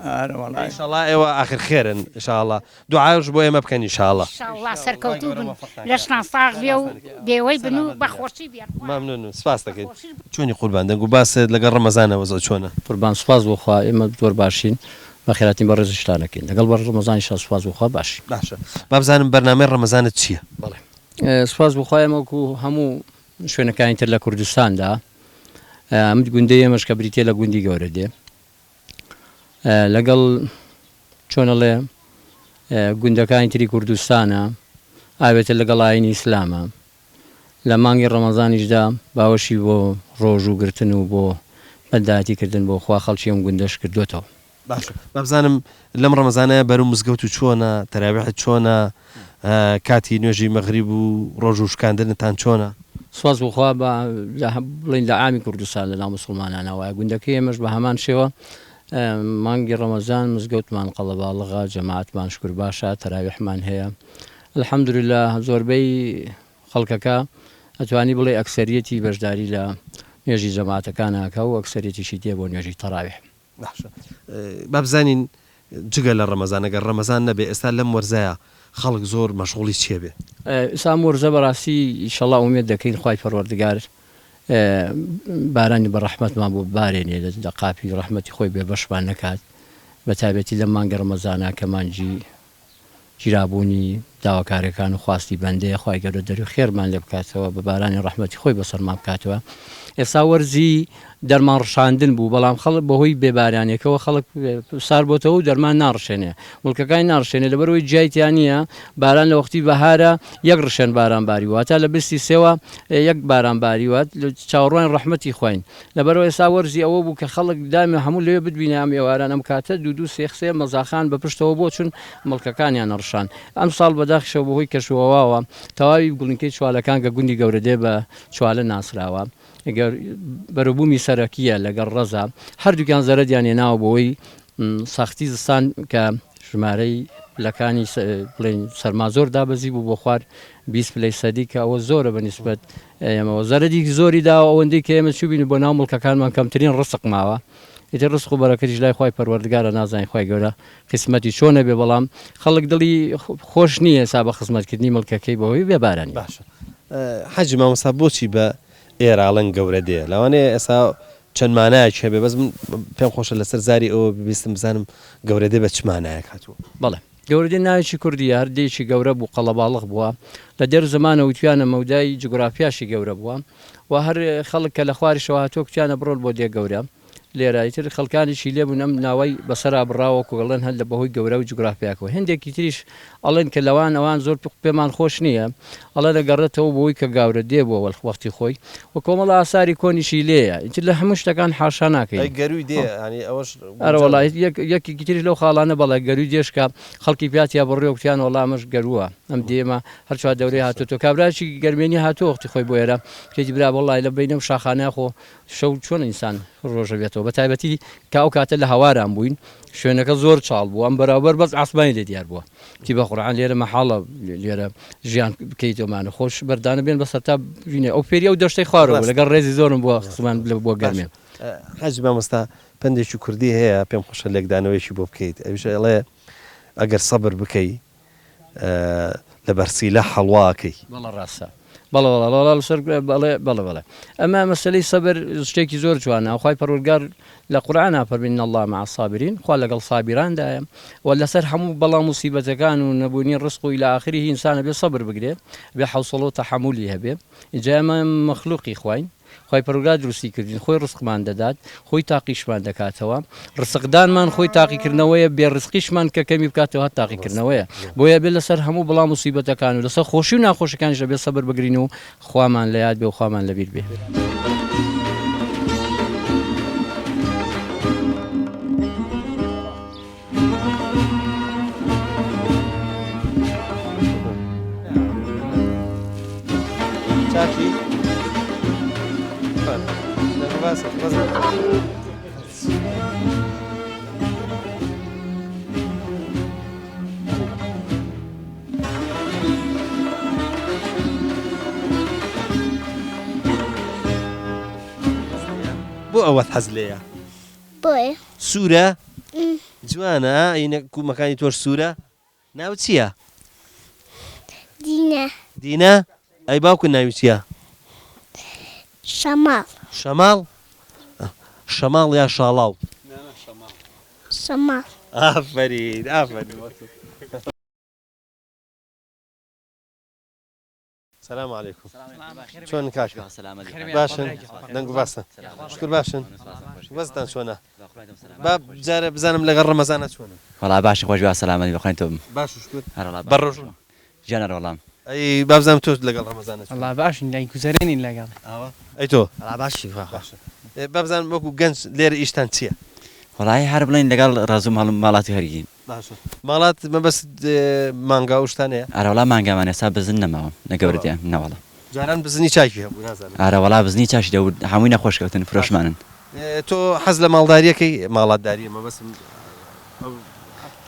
Speaker 9: ئارە وەڵا
Speaker 1: ئیشەڵا ئێوە ئاخر خێرن ئیشاڵا دوعاش بۆ ئێمە بکەن ئیشاڵا.
Speaker 10: ئیشاڵا سەرکەوتوو بن لەشتان ساغ بێ و بێوەی بن و بە خۆشی بێن
Speaker 1: مەمنونم سپاس دەکەین. چۆنی قوربان دەنگ و باست لەگەڵ ڕەمەزانە وەزع چۆنە؟
Speaker 11: قوربان سوپاس بۆ خوا ئێمە زۆر باشین بەخێرهاتنی بەڕێزیشتان ئەکەین لەگەڵ بەڕێز ڕەمەزانیشا سوپاس بۆ خوا باشین.
Speaker 1: باشە با بزانم بەرنامەی ڕەمەزانت چیە؟
Speaker 11: بەڵێ سوپاس بۆ خوا ئێمە وەکو هەموو شوێنەکانی تر لە کوردستاندا ئەم گوندەی ئێمەش کە بریتیە لە گوندی گەورەدێ لەگەڵ چۆن ئەڵێ گوندەکانی تری کوردستانە ئاوێتە لەگەڵ ئاینی ئیسلامە لە مانگی ڕەمەزانیشدا باوەشی بۆ ڕۆژوو گرتن و بۆ بەندایەتی کردن بۆ خوا خەڵکی ئەم گوندەش کردۆتەوە.
Speaker 1: باشە با بزانم لەم ڕەمەزانەیا بەرەو مزگەوت و چۆنە تەراویحت چۆنە کاتی نوێژی مەغریب و ڕۆژوو شکاندنتان چۆنە؟
Speaker 11: سوپاس بۆ خوا بە بڵێین لە عامی کوردستان لە ناو موسڵمانانا وایە گوندەکەی ئێمەش بە هەمان شێوە مانگی ڕەمەزان مزگەوتمان قەڵەباڵغە جەماعەتمان شکور باشە تەراویحمان هەیە الحمدللە زۆربەی خەڵکەکە ئەتوانی بڵێی ئەکسەریەتی بەشداری لە نوێژی جەماعەتەکان ئەکا و ئەکسەریەتیشی دێ بۆ نوێژی تەراویح.
Speaker 1: باشە با بزانین جگە لە ڕەمەزان ئەگەر ڕەمەزان نەبێ ئێستا لەم وەرزەیا خەڵک زۆر مەشغوڵی چیە بێ؟
Speaker 11: ئێستا ئەم وەرزە بەڕاستی ئیشەڵا ئومێد دەکەین خوای پەروەردگار بارانی بە ڕەحمەتمان بۆ ببارێنێ لە قاپی ڕەحمەتی خۆی بێ بەشمان نەکات بە تایبەتی لەم مانگی ڕەمەزانە کە مانگی گیرابوونی داواکاریەکان و خواستی بەندەیە خوای گەورە دەروی خێرمان لێ بکاتەوە بە بارانی ڕەحمەتی خۆی بەسەرمان بکاتەوە ئێستا وەرزی دەرمان ڕشاندن بوو بەڵام خەڵک بەهۆی بێبارانیەکەوە خەڵک سار بۆتەوە و دەرمان ناڕشێنێ مڵکەکانی ناڕشێنێ لەبەرەوەی جیای تیا نییە باران لە وەختی بەهارە یەک ڕشێن باران باریوە تا لە بستی سێوە یەک باران باریوە چاوەڕوانی ڕەحمەتی خواین لەبەرئەوە ئێستا وەرزی ئەوە بوو کە خەڵک دایمە هەموو لەوێ بتبینە ئەم ئێواران ئەم کاتە دوو دوو سێ سێ مەزاخان بە پشتەوە بۆ چون مڵکەکانیان ئەڕشان. ئەمساڵ بەداخیشەوە بەهۆی کەشوهەواوە تەواوی گوڵینکەی چوالەکان کە گوندی گەورەدێ بە چوالە ناسراوە گەر بەروبوومی سەرەکییە لەگەڵ ڕەزا هەردووکیان زەرەدیان هێناوە بەوەی سەختی زستان کە ژمارەی پلەکانی بڵێین سەرما زۆر دابەزی بوو بۆ خوار 20 پلەی سەدی کە ئەوە زۆرە بە نیسبەت ئێمەوە زەرەدێکی زۆری داوە ئەوەندەی کە ئێمە چووبین بۆ ناو مڵکەکانمان کەمترین ڕسق ماوە ئیتر ڕسق و بەرەکەتیش لای خوای پەروەردگارە نازانین خوای گەورە قیسمەتی چۆنە بێ بەڵام خەڵک دڵی خۆش نییە ئێستا بە خزمەتکردنی مڵکەکەی بەهۆی بێ بارانی.
Speaker 1: باشە حاجی مامۆستا بۆچی بە ئێراڵەن گەورە دێ لەوانەیە ئێستا چەند مانایەکی هەبێ بەس من پێم خۆشە لەسەر زاری ئەوە ببیستم بزانم گەورە دێ بە چ مانایەک هاتووە.
Speaker 11: بەڵێ گەورەدێ ناوێکی کوردییە هەر دێیەکی گەورە بوو قەڵەباڵغ بووە لە دێر زەمانەوە وتویانە مەودای جوگرافیاشی گەورە بووە و هەر خەڵک کە لە خواریشەوە هاتووە کوتیانە بڕۆن بۆ دێ گەورە لێرە ئیتر خەڵکانێکی لێ بوون ئەم ناوەی بەسەرا بڕاوە وەکو ئەڵێن هەر لە بەهۆی گەورە و جوگرافیاکەوە هێندێکی تریش ئەڵێن کە لەوان ئەوان زۆر پێمان خۆش نییە ئەڵێن ئەگەڕێتەوە بۆی کە گاورە دێ بووە وەختی خۆی و کۆمەڵە ئاساری کۆنیشی لێیە ئیتر لە هەموو شتەکان حاشا ناکەین.
Speaker 1: ئەی گەرووی دێ یانی ئەوەش
Speaker 11: ئەرە وەڵا یەکێکی تریش لەو خاڵانە بەڵێ گەرووی دێش کە خەڵکی پیا تیا بڕیوە کوتیان وەڵا ئەمەش گەرووە ئەم دێمە هەر چوار دەورەی هاتۆتەوە کابرایەکی گەرمێنی هاتووە وەختی خۆی بۆ ئێرە کوتێتی برا وەڵای لە بەینەم شاخانە خۆ شەو چۆن ئینسان ڕۆژە بێتەوە بە تایبەتی کە ئەو کاتە لە هەواران بووین شوێنەکە زۆر چاڵ بوو ئەم بەراوبەر بەس ئاسمانی لێ دیار بووە تی بە قورعان لێرە مەحاڵە لێرە ژیان بکەیتەوەمانە خۆش بەردانە بێن بەسەر تا بینێ ئەو فێری ئەو دەشتەی خوارەوە بوو لەگەڵ ڕێزی زۆرم بۆ خزمان لە بۆ گەرمێن.
Speaker 1: حاجی مامۆستا پەندێکی کوردی هەیە پێم خۆشە لێکدانەوەیەکی بۆ بکەیت ئەویش ئەڵێ ئەگەر سەبر بکەی لە بەرسیلە حەڵوا ئەکەی.
Speaker 11: بەڵێ ڕاستە بەڵێ وەڵا وەڵا لەسەر بەڵێ بەڵێ بەڵێ ئەمە مەسەلەی سەبر شتێکی زۆر جوانە خوای پەروەردگار لە قورئانا فەرمی ان اللە مع الصابرین خوا لەگەڵ سابیراندایە و لەسەر هەموو بەڵا موسیبەتەکان و نەبوونی ڕزق و الی آخره ئینسان ئەبێ سەبر بگرێ ئەبێ حەوسەڵە و تەحەمولی هەبێ ئینجا ئێمە مەخلوقی خواین خوای پەروەردگار دروستی کردین خۆی ڕزقمان دەدات خۆی تاقیشمان دەکاتەوە ڕزقدانمان خۆی تاقیکردنەوەیە بێ ڕزقیشمان کە کەمی بکاتەوە هەر تاقیکردنەوەیە بۆیە بێ لەسەر هەموو بەڵا موسیبەتەکان و لەسەر خۆشی و ناخۆشیەکانیش ئەبێ سەبر بگرین و خوامان لە یاد بێ و خوامان لەبیر بێ.
Speaker 1: بۆ ئەوەت حەز لێیە؟
Speaker 6: بۆیە.
Speaker 1: سوورە؟ جوانە ئا ئینە کومەکانی تۆش سوورە؟ ناوت چییە؟
Speaker 6: دینا.
Speaker 1: دینا؟ ئەی باوکت ناوی چییە؟
Speaker 6: شەماڵ.
Speaker 1: شەماڵ؟ شەماڵ یا شاڵاو؟
Speaker 6: شەماڵ.
Speaker 1: ئافەرین ئافەرین. سلام علیکم چۆن کاکە باشن دەنگ و باسە شکر باشن وەزتان چۆنە با جارە بزانم لەگەڵ ڕەمەزانە چۆنە
Speaker 12: وەڵا باشی خۆش بیا سەلامەتی بەخوای تۆ بم
Speaker 1: باش شکر بەڕۆژوون
Speaker 12: گیان ئەرەوەڵام.
Speaker 1: ئەی با بزانم تۆ لەگەڵ ڕەمەزانە چۆنی
Speaker 7: وەڵا باشین دای گوزەرێنین لەگەڵ.
Speaker 1: ئاوا ئەی تۆ
Speaker 12: وەڵا باشی خوا
Speaker 1: باشە با بزانم وەکو گەنج لێرە ئیشتان چییە؟
Speaker 12: وەڵایی هەر بڵێین لەگەڵ ڕەزوو ماڵاتی هەرگین.
Speaker 1: باشە ماڵات مەبەست مانگا و شتانەیە؟
Speaker 12: ئەرەوەڵا مانگامان ئێستا بزن نەماوە لە گەورە دێ نەوەڵا.
Speaker 1: جاران بزنی چاکی هەبوو نازانم.
Speaker 12: ئەرەوەڵا بزنی چاکی دەبوو هەمووی نەخۆش کەوتن فرۆشمانن.
Speaker 1: تۆ حەز لە ماڵداریەکەی ماڵاتداریە مەبەستم ئەو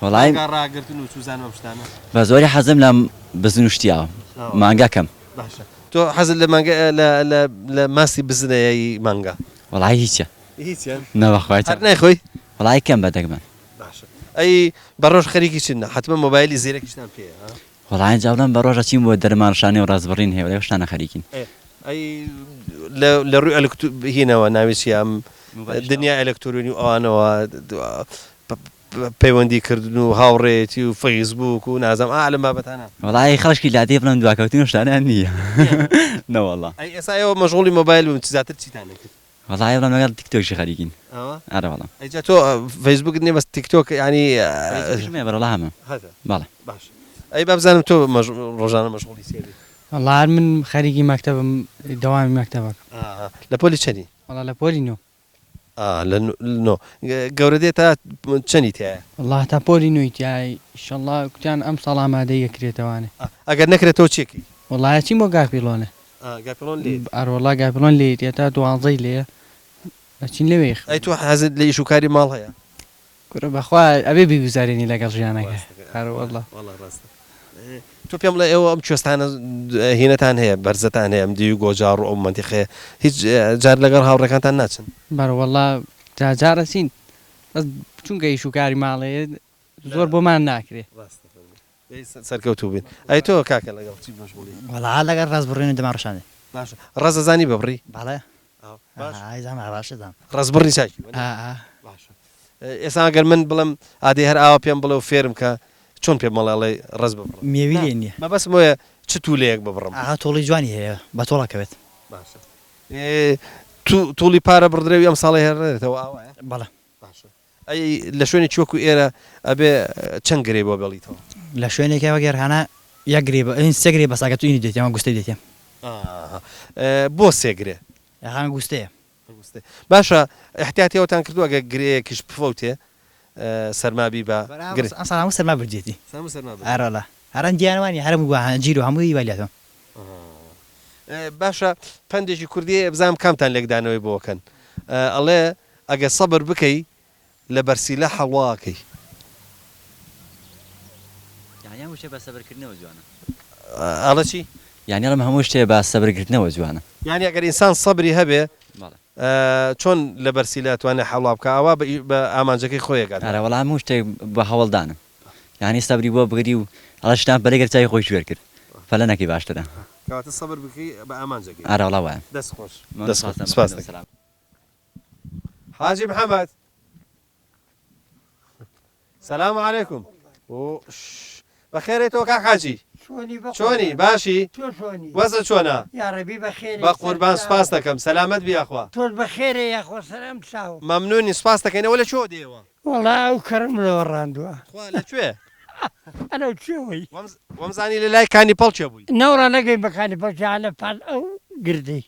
Speaker 12: وەڵای
Speaker 1: مانگا ڕاگرتن و چوزانم ئەم شتانە.
Speaker 12: بە زۆری حەزم لە بزن و شتیاوە مانگا کەم.
Speaker 1: باشە تۆ حەزت لە مانگا لە لە لە ماسی بزنە یای مانگا؟
Speaker 12: وەڵای هیچە.
Speaker 1: هیچیان؟
Speaker 12: نا بەخوای
Speaker 1: هەر نایخۆی؟
Speaker 12: وەڵای کەم بە دەگمەن.
Speaker 1: باشە ئەی بە ڕۆژ خەریکی چن حەتمەن مۆبایلی زیرەکیشتان پێیە ها؟
Speaker 12: وەڵا ئینجا بڵێم بە ڕۆژ ئەچین بۆ دەرمان ڕشانێ و ڕەزبڕین هەیە لەو شتانە خەریکین.
Speaker 1: ئێ ئەی لە لە ڕووی ئەلکتو هینەوە ناوی چیە ئەم دنیای ئەلکترۆنی و ئەوانەوە پەیوەندی کردن و هاوڕێیەتی و فەیسبووک و نازانم ئا لەم بابەتانە.
Speaker 12: وەڵایی خەڵکی لادێ بڵێم دواکەوتن و شتانەیان نییە نەوەڵا.
Speaker 1: ئەی ئێستا ئێوە مەشغوڵی مۆبایل بوون زیاتر چیتان ئەکرد؟
Speaker 12: وەڵایی بڵێم لەگەڵ تیک تۆکیش خەریکین.
Speaker 1: ئەوە؟
Speaker 12: ئەرێ وەڵا.
Speaker 1: ئەی جا تۆ فەیسبووکت نیە بەس تیک تۆک یانی.
Speaker 12: فەیسبووکیشم هەیە بەرەڵا هەمە.
Speaker 1: هەتە؟
Speaker 12: بەڵێ.
Speaker 1: باشە ئەی با بزانم تۆ ڕۆژانە مەشغوڵی چی ئەبی؟
Speaker 7: وەڵا هەر من خەریکی مەکتەبم دەوامی مەکتەبەکەم.
Speaker 1: ئاها لە پۆلی چەنی؟
Speaker 7: وەڵا لە پۆلی نۆ.
Speaker 1: ئا لە نۆ گەورە دێ تا چەنی تیایە؟
Speaker 7: وەڵا تا پۆلی نۆی تیایە ئیشەڵا کوتیان ئەمساڵ ئامادەیی ئەکرێتەوانێ.
Speaker 1: ئەگەر نەکرێتەوە چی ئەکەی؟
Speaker 7: وەڵا ئەچین بۆ گاپیڵۆنێ.
Speaker 1: ئا گاپیڵۆن لێیەتی.
Speaker 7: ئەروەڵا گاپیڵۆن لێیەتی هەتا دوانزەی لێیە ئەچین لەوێ
Speaker 1: ئەی تۆ حەزت لە ئیش و کاری ماڵ هەیە؟
Speaker 7: کورە بەخوا ئەبێ بیگوزارێنی لەگەڵ ژیانەکە ئەروەڵا.
Speaker 1: وەڵا ڕاستە تۆ پێم بڵێ ئێوە ئەم کوێستانە هینەتان هەیە بەرزەتان هەیە ئەم دیوی گۆجاڕ و ئەو مەنتیقەیە هیچ جار لەگەڵ هاوڕێکانتان ناچن؟
Speaker 7: بەروەڵا جار ئەچین بەس چونکە ئیش و کاری ماڵێ زۆر بۆمان ناکرێ.
Speaker 1: ڕاستە فەرموو. دەی سەرکەوتوو بین. ئەی تۆ کاکە لەگەڵ چی مەشغوڵی؟
Speaker 13: وەڵا لەگەڵ ڕەز بڕین و دەمار ڕشاندن.
Speaker 1: باشە ڕەز ئەزانی ببڕی؟
Speaker 13: بەڵێ.
Speaker 1: باش.
Speaker 13: ئای زانم باش ئەزانم.
Speaker 1: ڕەز بڕی چاکی وەنیە؟
Speaker 7: ئا ئا.
Speaker 1: باشە ئێستا ئەگەر من بڵێم ئادەی هەر ئاوا پێم بڵێ و فێرم کە چۆن پێم بڵێ ئەڵێی ڕەز ببڕم؟
Speaker 13: مێوی لێ نییە.
Speaker 1: مەبەستم ئەوەیە چ توولەیەک ببڕم؟
Speaker 13: ئاها تۆڵی جوانی هەیە بە تۆڵ ئەکەوێت.
Speaker 1: باشە تووڵی پارە بڕدرێ ئەم ساڵی هێڕێتەوە ئاوایە؟
Speaker 13: بەڵێ.
Speaker 1: باشە ئەی لە شوێنێکی وەکو ئێرە ئەبێ چەند گرێی بۆ بێڵیتەوە؟
Speaker 13: لە شوێنێکی وەک ئێرهانە یەک گرێ بە ئین سێ گرێ بەس ئەگەر تو ئینی دێتێ ئەمە گوستەی دێتێ.
Speaker 1: ئاها بۆ سێ گرێ؟
Speaker 13: ئێرهان گوستەیە.
Speaker 1: گوستەیە باشە ئیحتیاتی ئەوەتان کردووە ئەگەر گرێیەکیش بفەوتێ سەرما بیبا گرێ.
Speaker 13: ئەمساڵ هەموو سەرما بردیەتی.
Speaker 1: هەموو سەرما بردیەتی.
Speaker 13: ئەرەڵا هەر ئەم دیانە وانیە هەر هەموو هەنجیر و هەمووی وای لێهاتوە.
Speaker 1: باشە پەندێکی کوردی هەیە بزانم کامتان لێکدانەوەی بۆ ئەکەن ئەڵێ ئەگەر سەبر بکەی لە بەرسیلە حەڵوا ئەکەی.
Speaker 12: یانی هەموو شتێ بە سەبر کردنەوە جوانە.
Speaker 1: ئەڵێ چی؟
Speaker 12: یانی ئەڵێم هەموو شتێ بە سەبر گرتنەوە جوانە.
Speaker 1: یانی ئەگەر ئینسان سەبری هەبێ چۆن لە بەرسیلە ئەتوانێ حەڵوا بکا ئاوا بە ئامانجەکەی خۆی ئەگات.
Speaker 12: ئەرێ وەڵا هەموو شتێک بە هەوڵدانە یانی سەبری بۆ بگری و ئەڵێ شتان پەلەی کرد چاوی خۆی کوێر کرد پەلە نەکەی باشترە.
Speaker 1: کەواتە سەبر بکەی بە ئامانج ئەگەی.
Speaker 12: ئەرێ وەڵا وایە.
Speaker 1: دەست خۆش دەست خۆش سپاس دەکەم. حاجی محمد سلام علیکم بەخێرێتەوە کاک حاجی چۆنی باشی وەزە چۆنە بە قوربان سپاس دەکەم سەلامەت بی یاخوا
Speaker 14: تۆش بەخێرێ یاخوا سەرم چاو
Speaker 1: مەمنونی سپاس دەکەین ئەوە لە کوێوە دێیەوە
Speaker 14: وەڵا ئەو کەرم لەوەڕاندووە
Speaker 1: خوا لە کوێ
Speaker 14: ئەلەو کوێوەی
Speaker 1: وەمزانی لە لای کانی پەڵکێ بووی
Speaker 14: نەوڕا نەگەین بە کانی پەڵکێ لە پاڵ ئەو گردەی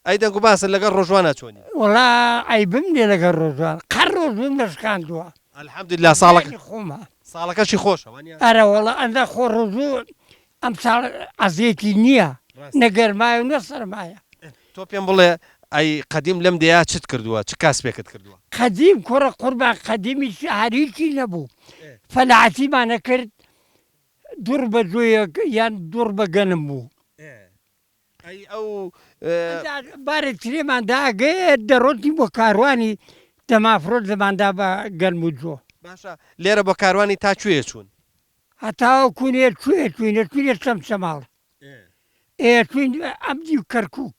Speaker 1: ئەی دەنگ و باست لەگەڵ ڕۆژوانا چۆنی؟
Speaker 14: وەڵا عەیبم نیە لەگەڵ ڕۆژوان قەت ڕۆژووم نەشکاندووە.
Speaker 1: الحمدللە ساڵەکە
Speaker 14: گیانی خۆمە.
Speaker 1: ساڵەکەشی خۆشە وانیە؟
Speaker 14: ئەرە وەڵا ئەندە خۆ ڕۆژوو ئەمساڵ عەزێتی نیە نە گەرمایە و نە سەرمایە.
Speaker 1: تۆ پێم بڵێ ئەی قەدیم لەم دێیە چت کردووە چ کاسپێکت کردووە؟
Speaker 14: قەدیم کوڕە قوربان قەدیمیش هەر هیچی نەبوو فەلاحەتیمان ئەکرد دوڕ بە جۆیەک یان دوڕ بە گەنم بوو.
Speaker 1: ئەی ئەو
Speaker 14: بارێک ترێمان داگرت دەڕۆتین بۆ کاروانی دەمافرۆت دەماندا بە گەنم و جۆ.
Speaker 1: باشە لێرە بۆ کاروانی تا کوێ چوون؟
Speaker 14: هەتاوەکو نێ کوێ چووین چووینە چەمچەماڵ ئێ چووین ئەم دیو کەرکووک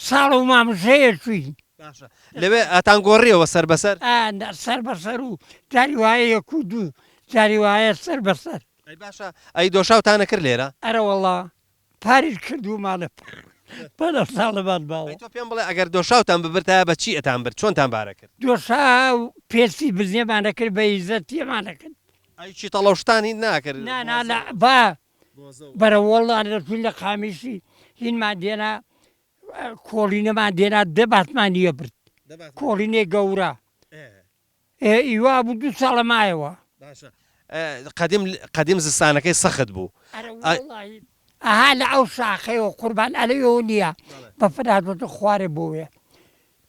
Speaker 14: ساڵ و مامزەیە چووین.
Speaker 1: باشە لەوێ ئەتان گۆڕیەوە سەر بەسەر؟
Speaker 14: سەر بەسەر و جاری وایە یەک و دوو جاری وایە سەر بەسەر.
Speaker 1: ئەی باشە ئەی دۆشاوتان ئەکرد لێرە؟
Speaker 14: ئەرەوەڵا پاریش کردوومانە پەنە ساڵەمان ماوە.
Speaker 1: ئەی تۆ پێم بڵێ ئەگەر دۆشاوتان ببردایە بە چی ئەتان برد چۆنتان بارە کرد؟
Speaker 14: دۆشاو پێستی بزنێمان ئەکرد بە ئیزە تێمان ئەکرد.
Speaker 1: ئەی چیتەڵە و شتان هین ناکرد؟
Speaker 14: نا نا لە با بەرەوەڵا دەچوین لە قامیشی هینمان دێنا کۆڵینەمان دێنا دە باتمانی ئەبرد کۆڵینەی گەورە. ئێ ئی وا بوو دوو ساڵە مایەوە.
Speaker 1: باشە قەدیم قەدیم زستانەکەی سەخت بوو.
Speaker 14: ئەرە وەڵاهی ئەها لە ئەو شاخەیەوە قوربان ئەلەوێوە نییە بەفر هاتۆتە خوارێ بۆوێ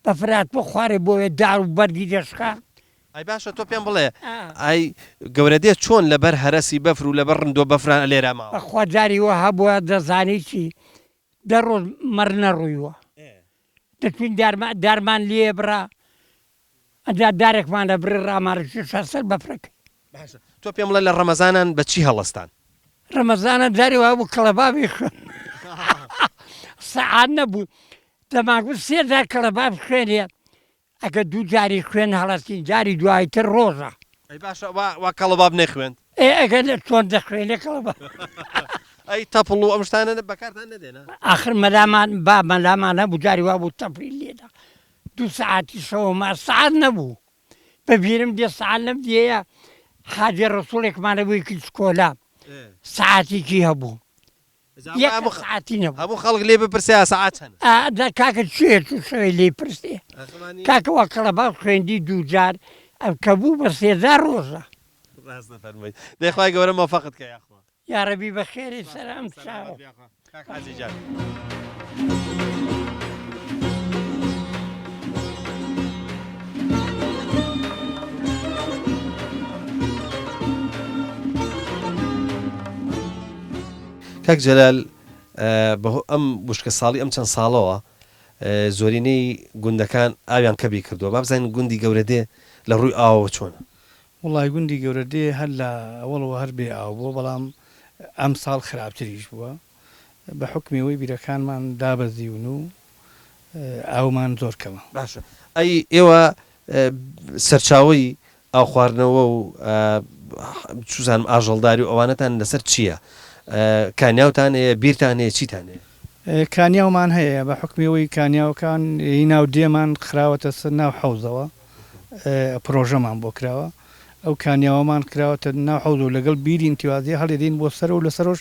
Speaker 14: بەفر هاتووە خوارێ بۆوێ دار و بەردی دەشکا.
Speaker 1: ئەی باشە تۆ پێم بڵێ ئەی گەورە دێ چۆن لەبەر هەرەسی بەفر و لەبەر ڕندۆ بەفران ئەلێرا ماوە؟
Speaker 14: بەخوا جاری وا هەبووە دەزانی چی دە ڕۆژ مەڕ نەڕوویوە دەچوین دارمان دارمان لێ بڕا ئەجا دارێکمان لە بڕی ڕامانکێشا سەر بەفرەکەی.
Speaker 1: باشە تۆ پێم بڵێ لە ڕەمەزانان بە چی هەڵەستان؟
Speaker 14: ڕەمەزانان جاری وابوو کەڵەبابی خوێن سەعات نەبوو دەمانگوت سێ جار کەڵەباب خوێنێ ئەگەر دوو جاری خوێن هەڵەسین جاری دوایی تر ڕۆژە.
Speaker 1: ئەی باشە وا وا کەڵەباب نەیخوێند؟
Speaker 14: ئێ ئەگەر لە چۆن دەخوێنێ کەڵەباب.
Speaker 1: ئەی تەپڵ و ئەم شتانە بەکارتان نەدێنا؟
Speaker 14: ئاخر مەلامان با مەلامان هەبوو جاری وابوو تەپڵی لێدا دوو سەعاتی شەوە ما سەعات نەبوو بە بیرم دێ سەعات لەم دێیە حاجی ڕەسوڵێکمان هەبوو یەکی چکۆلە سەعاتێکی هەبوو یەک سەعاتی نەبوو.
Speaker 1: هەموو خەڵک لێی بپرسێ سەعات چەنە؟
Speaker 14: ئا کاکە کوێ چوو شەوێ لێی پرسێ کاکە وا کەڵەباب خوێندی دوو جار کە بوو بە سێ جار ڕۆژە.
Speaker 1: ڕاست دەفەرمووی دەی خوای گەورە مۆفەقت کە یاخوا.
Speaker 14: یاڕەبی بەخێرێی سەرام چاوە.
Speaker 1: کاک حاجی گیان. کاک جەلال بەهۆ ئەم وشکە ساڵی ئەم چەند ساڵەوە زۆرینەی گوندەکان ئاویان کەبی کردووە با بزانین گوندی گەورەدێ لە ڕووی ئاوەوە چۆنە؟
Speaker 15: وەڵای گوندی گەورەدێ هەر لە ئەوەڵەوە هەر بێ ئاو بووە بەڵام ئەمساڵ خراپتریش بووە بە حوکمی ئەوەی بیرەکانمان دابەزیون و ئاومان زۆر کەمە.
Speaker 1: باشە ئەی ئێوە سەرچاوەی ئاو خواردنەوە و چوزانم ئاژەڵداری و ئەوانەتان لەسەر چییە؟ کانیاوتان هەیە بیرتان هەیە چیتان هەیە؟
Speaker 15: کانیاومان هەیە بە حوکمی ئەوەی کانیاوەکان ی ناو دێمان خراوەتە سەر ناو حەوزەوە پرۆژەمان بۆ کراوە ئەو کانیاوەمان کراوەتە ناو حەوز و لەگەڵ بیری ئینتیوازیە هەڵیدەین بۆ سەرەوە و لەسەرەوەش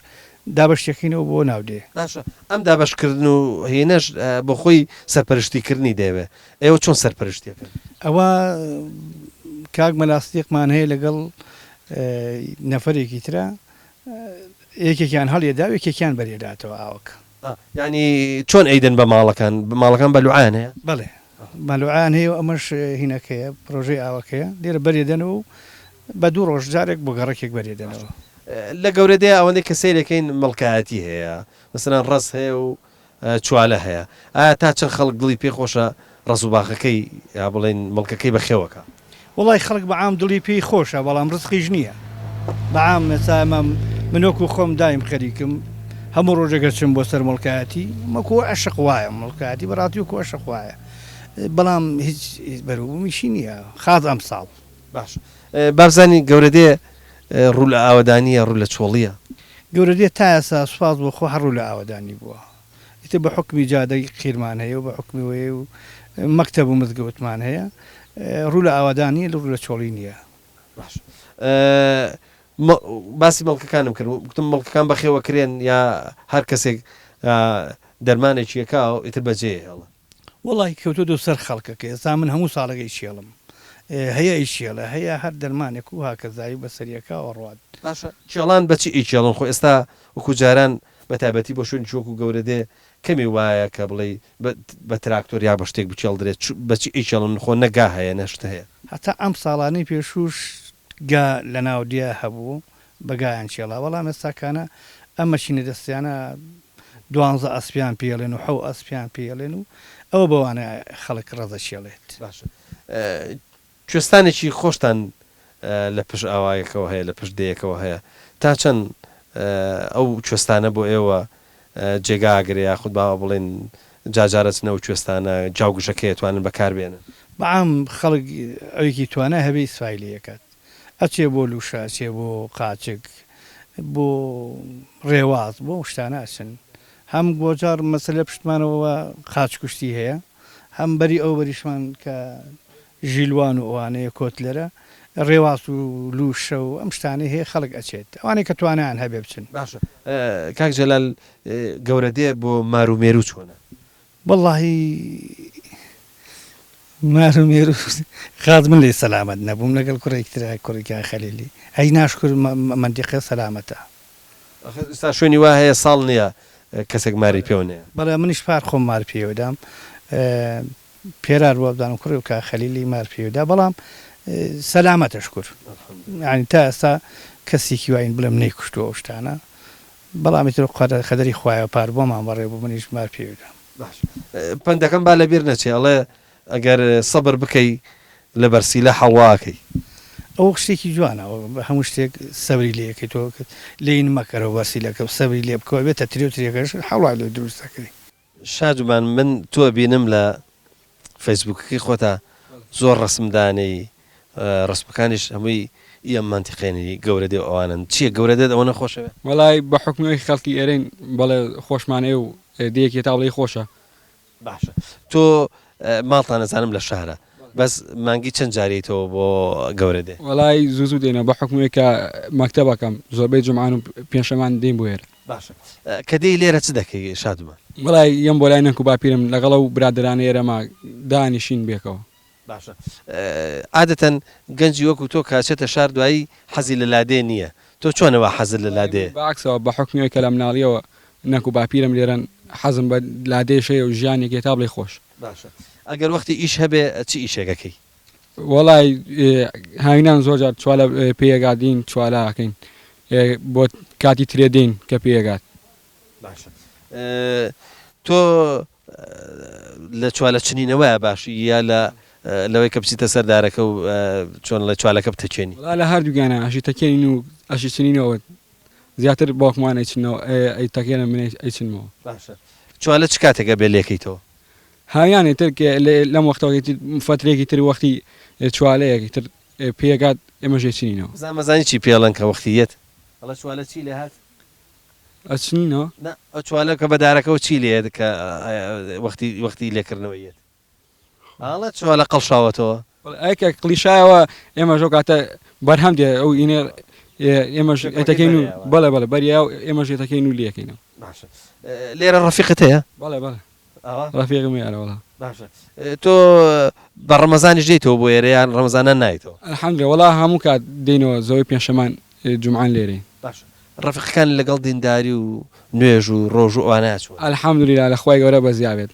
Speaker 15: دابەشیەکەینەوە بۆ ناو دێ.
Speaker 1: باشە ئەم دابەشکردن و هینەش بۆ خۆی سەرپەرشتی کردنی دەیەوێ ئێوە چۆن سەرپەرشتی ئەکەن؟
Speaker 15: ئەوە کاک مەلا سدیقمان هەیە لەگەڵ نەفەرێکی ترا یەکێکیان هەڵیەدا و یەکێکیان بەریەداتەوە ئاوەکە.
Speaker 1: یانی چۆن ئەیدەن بە ماڵەکان؟ ماڵەکان بەلوعەیان هەیە؟
Speaker 15: بەڵێ بەلوعەیان هەیە و ئەمەش هینەکەیە پرۆژەی ئاوەکەیە لێرە بەریەدەنەوە و بە دوو ڕۆژ جارێک بۆ گەڕەکێک بەریەدەنەوە.
Speaker 1: لە گەورەدێ ئەوەندەی کە سەیرەکەین مڵکایەتی هەیە مەسەلەن ڕەز هەیە و چوالە هەیە ئایا تا چەند خەڵک دڵی پێ خۆشە ڕەز و باخەکەی یا بڵێین مڵکەکەی بەخێوە کا؟
Speaker 15: وەڵای خەڵک بە عام دڵی پێی خۆشە بەڵام ڕزقیش نییە بە عام ئێستا ئەمە من وەکو خۆم دایم خەریکم هەموو ڕۆژێک ئەچم بۆ سەر مڵکایەتی وەکو عەشق وایە مڵکایەتی بەڕاستی وەکو عەشق وایە بەڵام هیچ بەروبوومیشی نییە خاس ئەمساڵ.
Speaker 1: باش بابزانین گەورەدێ ڕوو لە ئاوەدانییە ڕوو لە چۆڵییە؟
Speaker 15: گەورەدێ تا ئێستا سوپاس بۆ خوا هەر ڕوو لە ئاوەدانی بووە ئیتر بە حوکمی جادەی قیرمان هەیە و بە حوکمی وەیە و مەکتەب و مزگەوتمان هەیە ڕوو لە ئاوەدانییە ڕوو لە چۆڵی نییە.
Speaker 1: باش باسی مڵکەکانم کرد گوتم مڵکەکان بەخێوە کرێن یا هەر کەسێک دەرمانێکی ئەکا و ئیتر بەجێی ئەهێڵن؟
Speaker 15: وەڵاهی کەوتۆتە سەر خەڵکەکە ئێستا من هەموو ساڵێک ئەیکێڵم هەیە ئەیکێڵێ هەیە هەر دەرمانێک و هاکەزای بەسەریەکا ئەڕوات.
Speaker 1: باشە کێڵان بە چی ئەیکێڵن خۆ ئێستا وەکو جاران بە تایبەتی بۆ شوێنێکی وەکو گەورەدێ کەمی وایە کە بڵێی بە تراکتۆر یا بە شتێک بکێڵدرێ بە چی ئەیکێڵن خۆ نە گا هەیە نە شت هەیە.
Speaker 15: هەتا ئەم ساڵانەی پێشووش گا لە ناو دێ هەبوو بە گایان کێڵا بەڵام ئێستاکانە ئەم مەشینە دەستیانە. دوانزە ئەسپیان پێڵێن و حەو ئەسپیان پێڵێن و ئەوە بەوانە خەڵک ڕەزەکێڵێت.
Speaker 1: باشە کوێستانێکی خۆشتان لە پشت ئاوایەکەوە هەیە، لە پشت دێیەکەوە هەیە، تا چەند ئەو کوێستانە بۆ ئێوە جێگا ئەگرێ یاخود با وا بڵێین جارجار ئەچنە ئەو کوێستانە گیاوگژەکەی ئەتوانن بەکار بێنن؟
Speaker 15: بە عام خەڵک ئەوێکی توانای هەبێ ئیسفای لێ ئەکات ئەچێ بۆ لوشە ئەچێ بۆ قاچک بۆ ڕێواس بۆ ئەو شتانە ئەچن هەم گۆجاڕ مەسەلە پشتمانەوە قاچ کوشتی هەیە هەم بەری ئەو بەریشمان کە ژیلوان و ئەوانەیە کۆتلەرە ڕێواس و لوشە و ئەم شتانەی هەیە خەڵک ئەچێت ئەوانەی کە توانایان هەبێ بچن.
Speaker 1: باشە کاک جەلال گەورە دێ بۆ مار و مێروو چۆنە؟
Speaker 15: وەڵاهی مار و مێروو خاس من لێی سەلامەت نەبووم لەگەڵ کوڕێکی ترا کوڕی کاک خەلیلی ئەی ناشکور مەنتیقە سەلامەتە.
Speaker 1: ئاخر ئیستا شوێنی وا هەیە ساڵ نیە کەسێک ماری پێوە نەیە.
Speaker 15: بەڵێ منیش پار خۆم مار پێوە دام پێرار وابزانم کوڕی کاک خەلیلی مار پێوە دا بەڵام سەلامەتە شکور یانی تا ئێستا کەسێکی واین بڵێم نەیکوشتووە ئەو شتانە بەڵام ئیتر قەدەری خوایە پار بۆمان بەڕێ بوو منیش مار پێوە دام.
Speaker 1: باش پەندەکەم با لەبیر نەچێ ئەڵێ ئەگەر سەبر بکەی لە بەرسیلە حەڵوا ئەکەی.
Speaker 15: ئەوە شتێکی جوانە هەموو شتێک سەبری لێ ئەکەی تۆ لێی مەکەرەوە بەرسیلەکە سەبری لێ بکەوە ئەبێتە ترێ و ترێکەش حەڵوای لێ دروست ئەکەی.
Speaker 1: شادومان من تۆ ئەبینم لە فەیسبوکەکەی خۆتا زۆر ڕەسم دانێی ڕەسمەکانیش هەمووی ئی ئەم مەنتیقەیەنی گەورە دێ و ئەوانەن چیە گەورە دێت ئەوەنە خۆشەوێ؟
Speaker 16: وەڵای بە حوکمی ئەوەی خەڵکی ئێرەین بەڵێ خۆشمان ئەوێ و دێیەکی تا بڵێی خۆشە.
Speaker 1: باشە تۆ ماڵتان ئەزانم لە شارە بەس مانگی چەند جار یەیتەوە بۆ گەورە دێ؟
Speaker 16: وەڵای زوو زوو دێینەوە بە حوکمی ئەوەی کە مەکتەبەکەم زۆربەی جومعان و پێنجشەمان دێین بۆ ئێرە.
Speaker 1: باشە کە دێی لێرە چ دەکەی شادومان؟
Speaker 16: وەڵای یەم بۆ لای نەنک و باپیرم لەگەڵ ئەو برادەرانەی ئێرەما دانیشین بێکەوە.
Speaker 1: باشە عادەتەن گەنجی وەکو تۆ کە ئەچێتە شار دوایی حەزی لە لادێ نییە تۆ چۆنە وا حەزت لە لادێ؟
Speaker 16: بە عەکسەوە بە حوکمی ئەوەی کە لە مناڵیەوە نەنک و باپیرم لێرەن حەزم بە لادێش هەیە و ژیانێکی هەتا بڵێی خۆش.
Speaker 1: باشە ئەگەر وەختی ئیش هەبێ چ ئیشێک ئەکەی؟
Speaker 16: وەڵای هاوینان زۆر جار چوالە پێ ئەگات دێین چوالە ئەکەین بۆ کاتی ترێ دێین کە پێ ئەگات.
Speaker 1: باشە تۆ لە چوالە چنینەوەیە باشی یا لە لەوەی کە بچیتە سەر دارەکە و چۆن لە چوالەکە بتەکێنی؟
Speaker 16: وەڵا لە هەردووکیانە ئەشی تەکێنین و ئەشی چنینەوە زیاتر باوکمان ئەیچننەوە ئەیتەکێنن من ئەیچنمەوە.
Speaker 1: باشە چوالە چ کاتێک ئەبێ لێکەیتەوە؟
Speaker 16: هاویان ئیتر کە لەم وەختەوە ئیتر فەترەیەکی تر وەختی چوالەیەک ئیتر پێگات ئێمەش ئەیچنینەوە.
Speaker 1: بزانم ئەزانی چی پێڵێن کە وەختی یەت؟ ئەڵێ چوالە چی لێهات؟
Speaker 16: ئەچنینەوە؟
Speaker 1: نا ئەو چوالە کە بە دارەکەوە چی لێیەت کە وەختی وەختی لێکردنەوەی یەت؟ ئاڵێ چوالە قەڵشاوەتەوە.
Speaker 16: ئەی کە قڵیشایەوە ئێمەش ئەو کاتە بەرهەم دێ ئەو ئینە ئێمەش ئێتەکەین و بەڵێ بەڵێ بەریا و ئێمەش ئێتەکەین و لێکەینەوە.
Speaker 1: باشە لێرە ڕەفیقت هەیە؟
Speaker 16: بەڵێ بەڵێ ڕەفیقم هەیە ئەرێ وەڵا.
Speaker 1: باشە تۆ بە ڕەمەزانیش دێیتەوە بۆ ئێرە یان ڕەمەزانان نایەیتەوە؟
Speaker 16: الحمدللە وەڵا هەموو کات دێینەوە زۆی پێنجشەمان جومعان لێرەین.
Speaker 1: باشە ڕەفیقەکان لەگەڵ دینداری و نوێژ و ڕۆژوو ئەوانە چۆنن؟
Speaker 16: الحمدللە لە خوای گەورە بەزیا بێت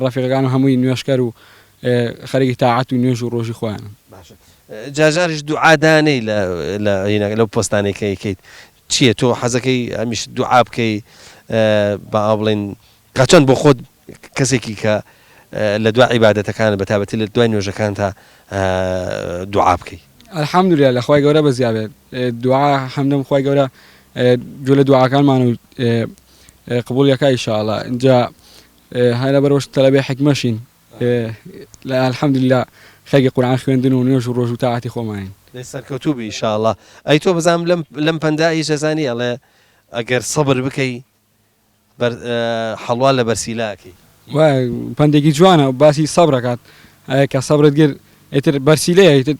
Speaker 16: ڕەفیقەکانم هەمووی نوێژکەر و خەریکی تاعەت و نوێژ و ڕۆژی خۆیانن.
Speaker 1: باشە جارجاریش دوعا دانێی لە لە لەو پۆستانەی کە ئەیکەیت چیە تۆ حەزەکەی هەمیشە دوعا بکەی با ئاوا بڵێین تا چەند بۆ خۆت کەسێکی کە لە دوای عیبادەتەکانت بە تایبەتی لە دوای نوێژەکانتا دوعا بکەی؟
Speaker 16: الحمدللە لە خوای گەورە بەزیا بێت دوعا هەمدەم خوای گەورە گوێ لە دوعاکانمان و قبوڵی ئەکا ان شاء اللە ئینجا هەر لەبەرئەوەش تەلەبەی حیکمەشین لە الحمدللە خەریکی قورئان خوێندن و نوێژ و ڕۆژوو تاعەتی خۆمانین.
Speaker 1: دەی سەرکەوتوو بی ان شاء اللە. ئەی تۆ بزانم لەم لەم پەندە هیچ ئەزانی ئەڵێ ئەگەر سەبر بکەی بەر حەڵوا لە بەرسیلە ئەکەی.
Speaker 16: وایە پەندێکی جوانە باسی سەبر ئەکات کە سەبرت گرت ئیتر بەرسیلەیە ئیتر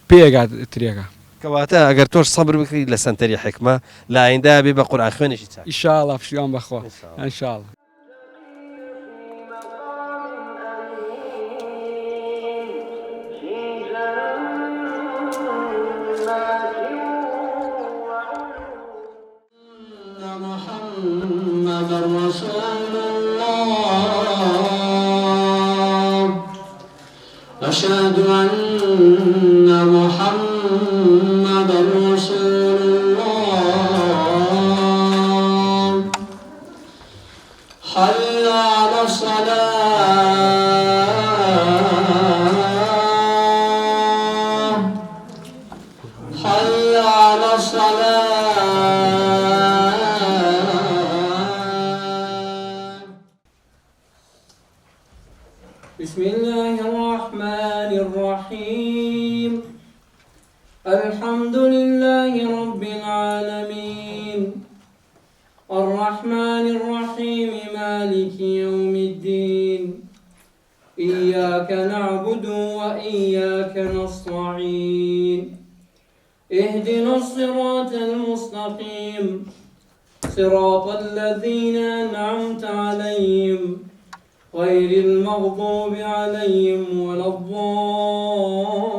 Speaker 16: پێ ئەگات ترێکە.
Speaker 1: کەواتە ئەگەر تۆش سەبر بکەی لە سەنتەری حیکمە لە ئایندە ئەبی بە قورئان خوێنێکی چاک.
Speaker 16: ئیشاڵا پشتیوان بەخوا ئینشاڵا.
Speaker 17: حي على الصلاة حي على الصلاة بسم الله الرحمن الرحيم الحمد لله رب العالمين الرحمن الرحيم مالك يوم الدين إياك نعبد وإياك نستعين اهدنا الصراط المستقيم صراط الذين أنعمت عليهم غير المغضوب عليهم ولا الضالين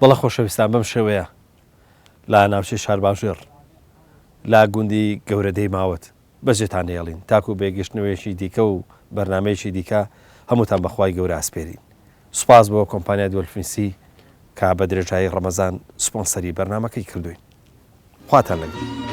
Speaker 1: بەڵێ خۆشەویستان بەم شێوەیە لە ناوچەی شارباژێڕ لە گوندی گەورەدێی ماوەت بەجێتان دەهێڵین تاکو بێگەشتنەوەیەکی دیکە و بەرنامەیەکی دیکە هەمووتان بە خوای گەورە ئەسپێرین. سوپاس بۆ کۆمپانیای دۆلفینسی کە بە درێژایی ڕەمەزان سپۆنسەری بەرنامەکەی کردووین. خواتان لەگەڵ.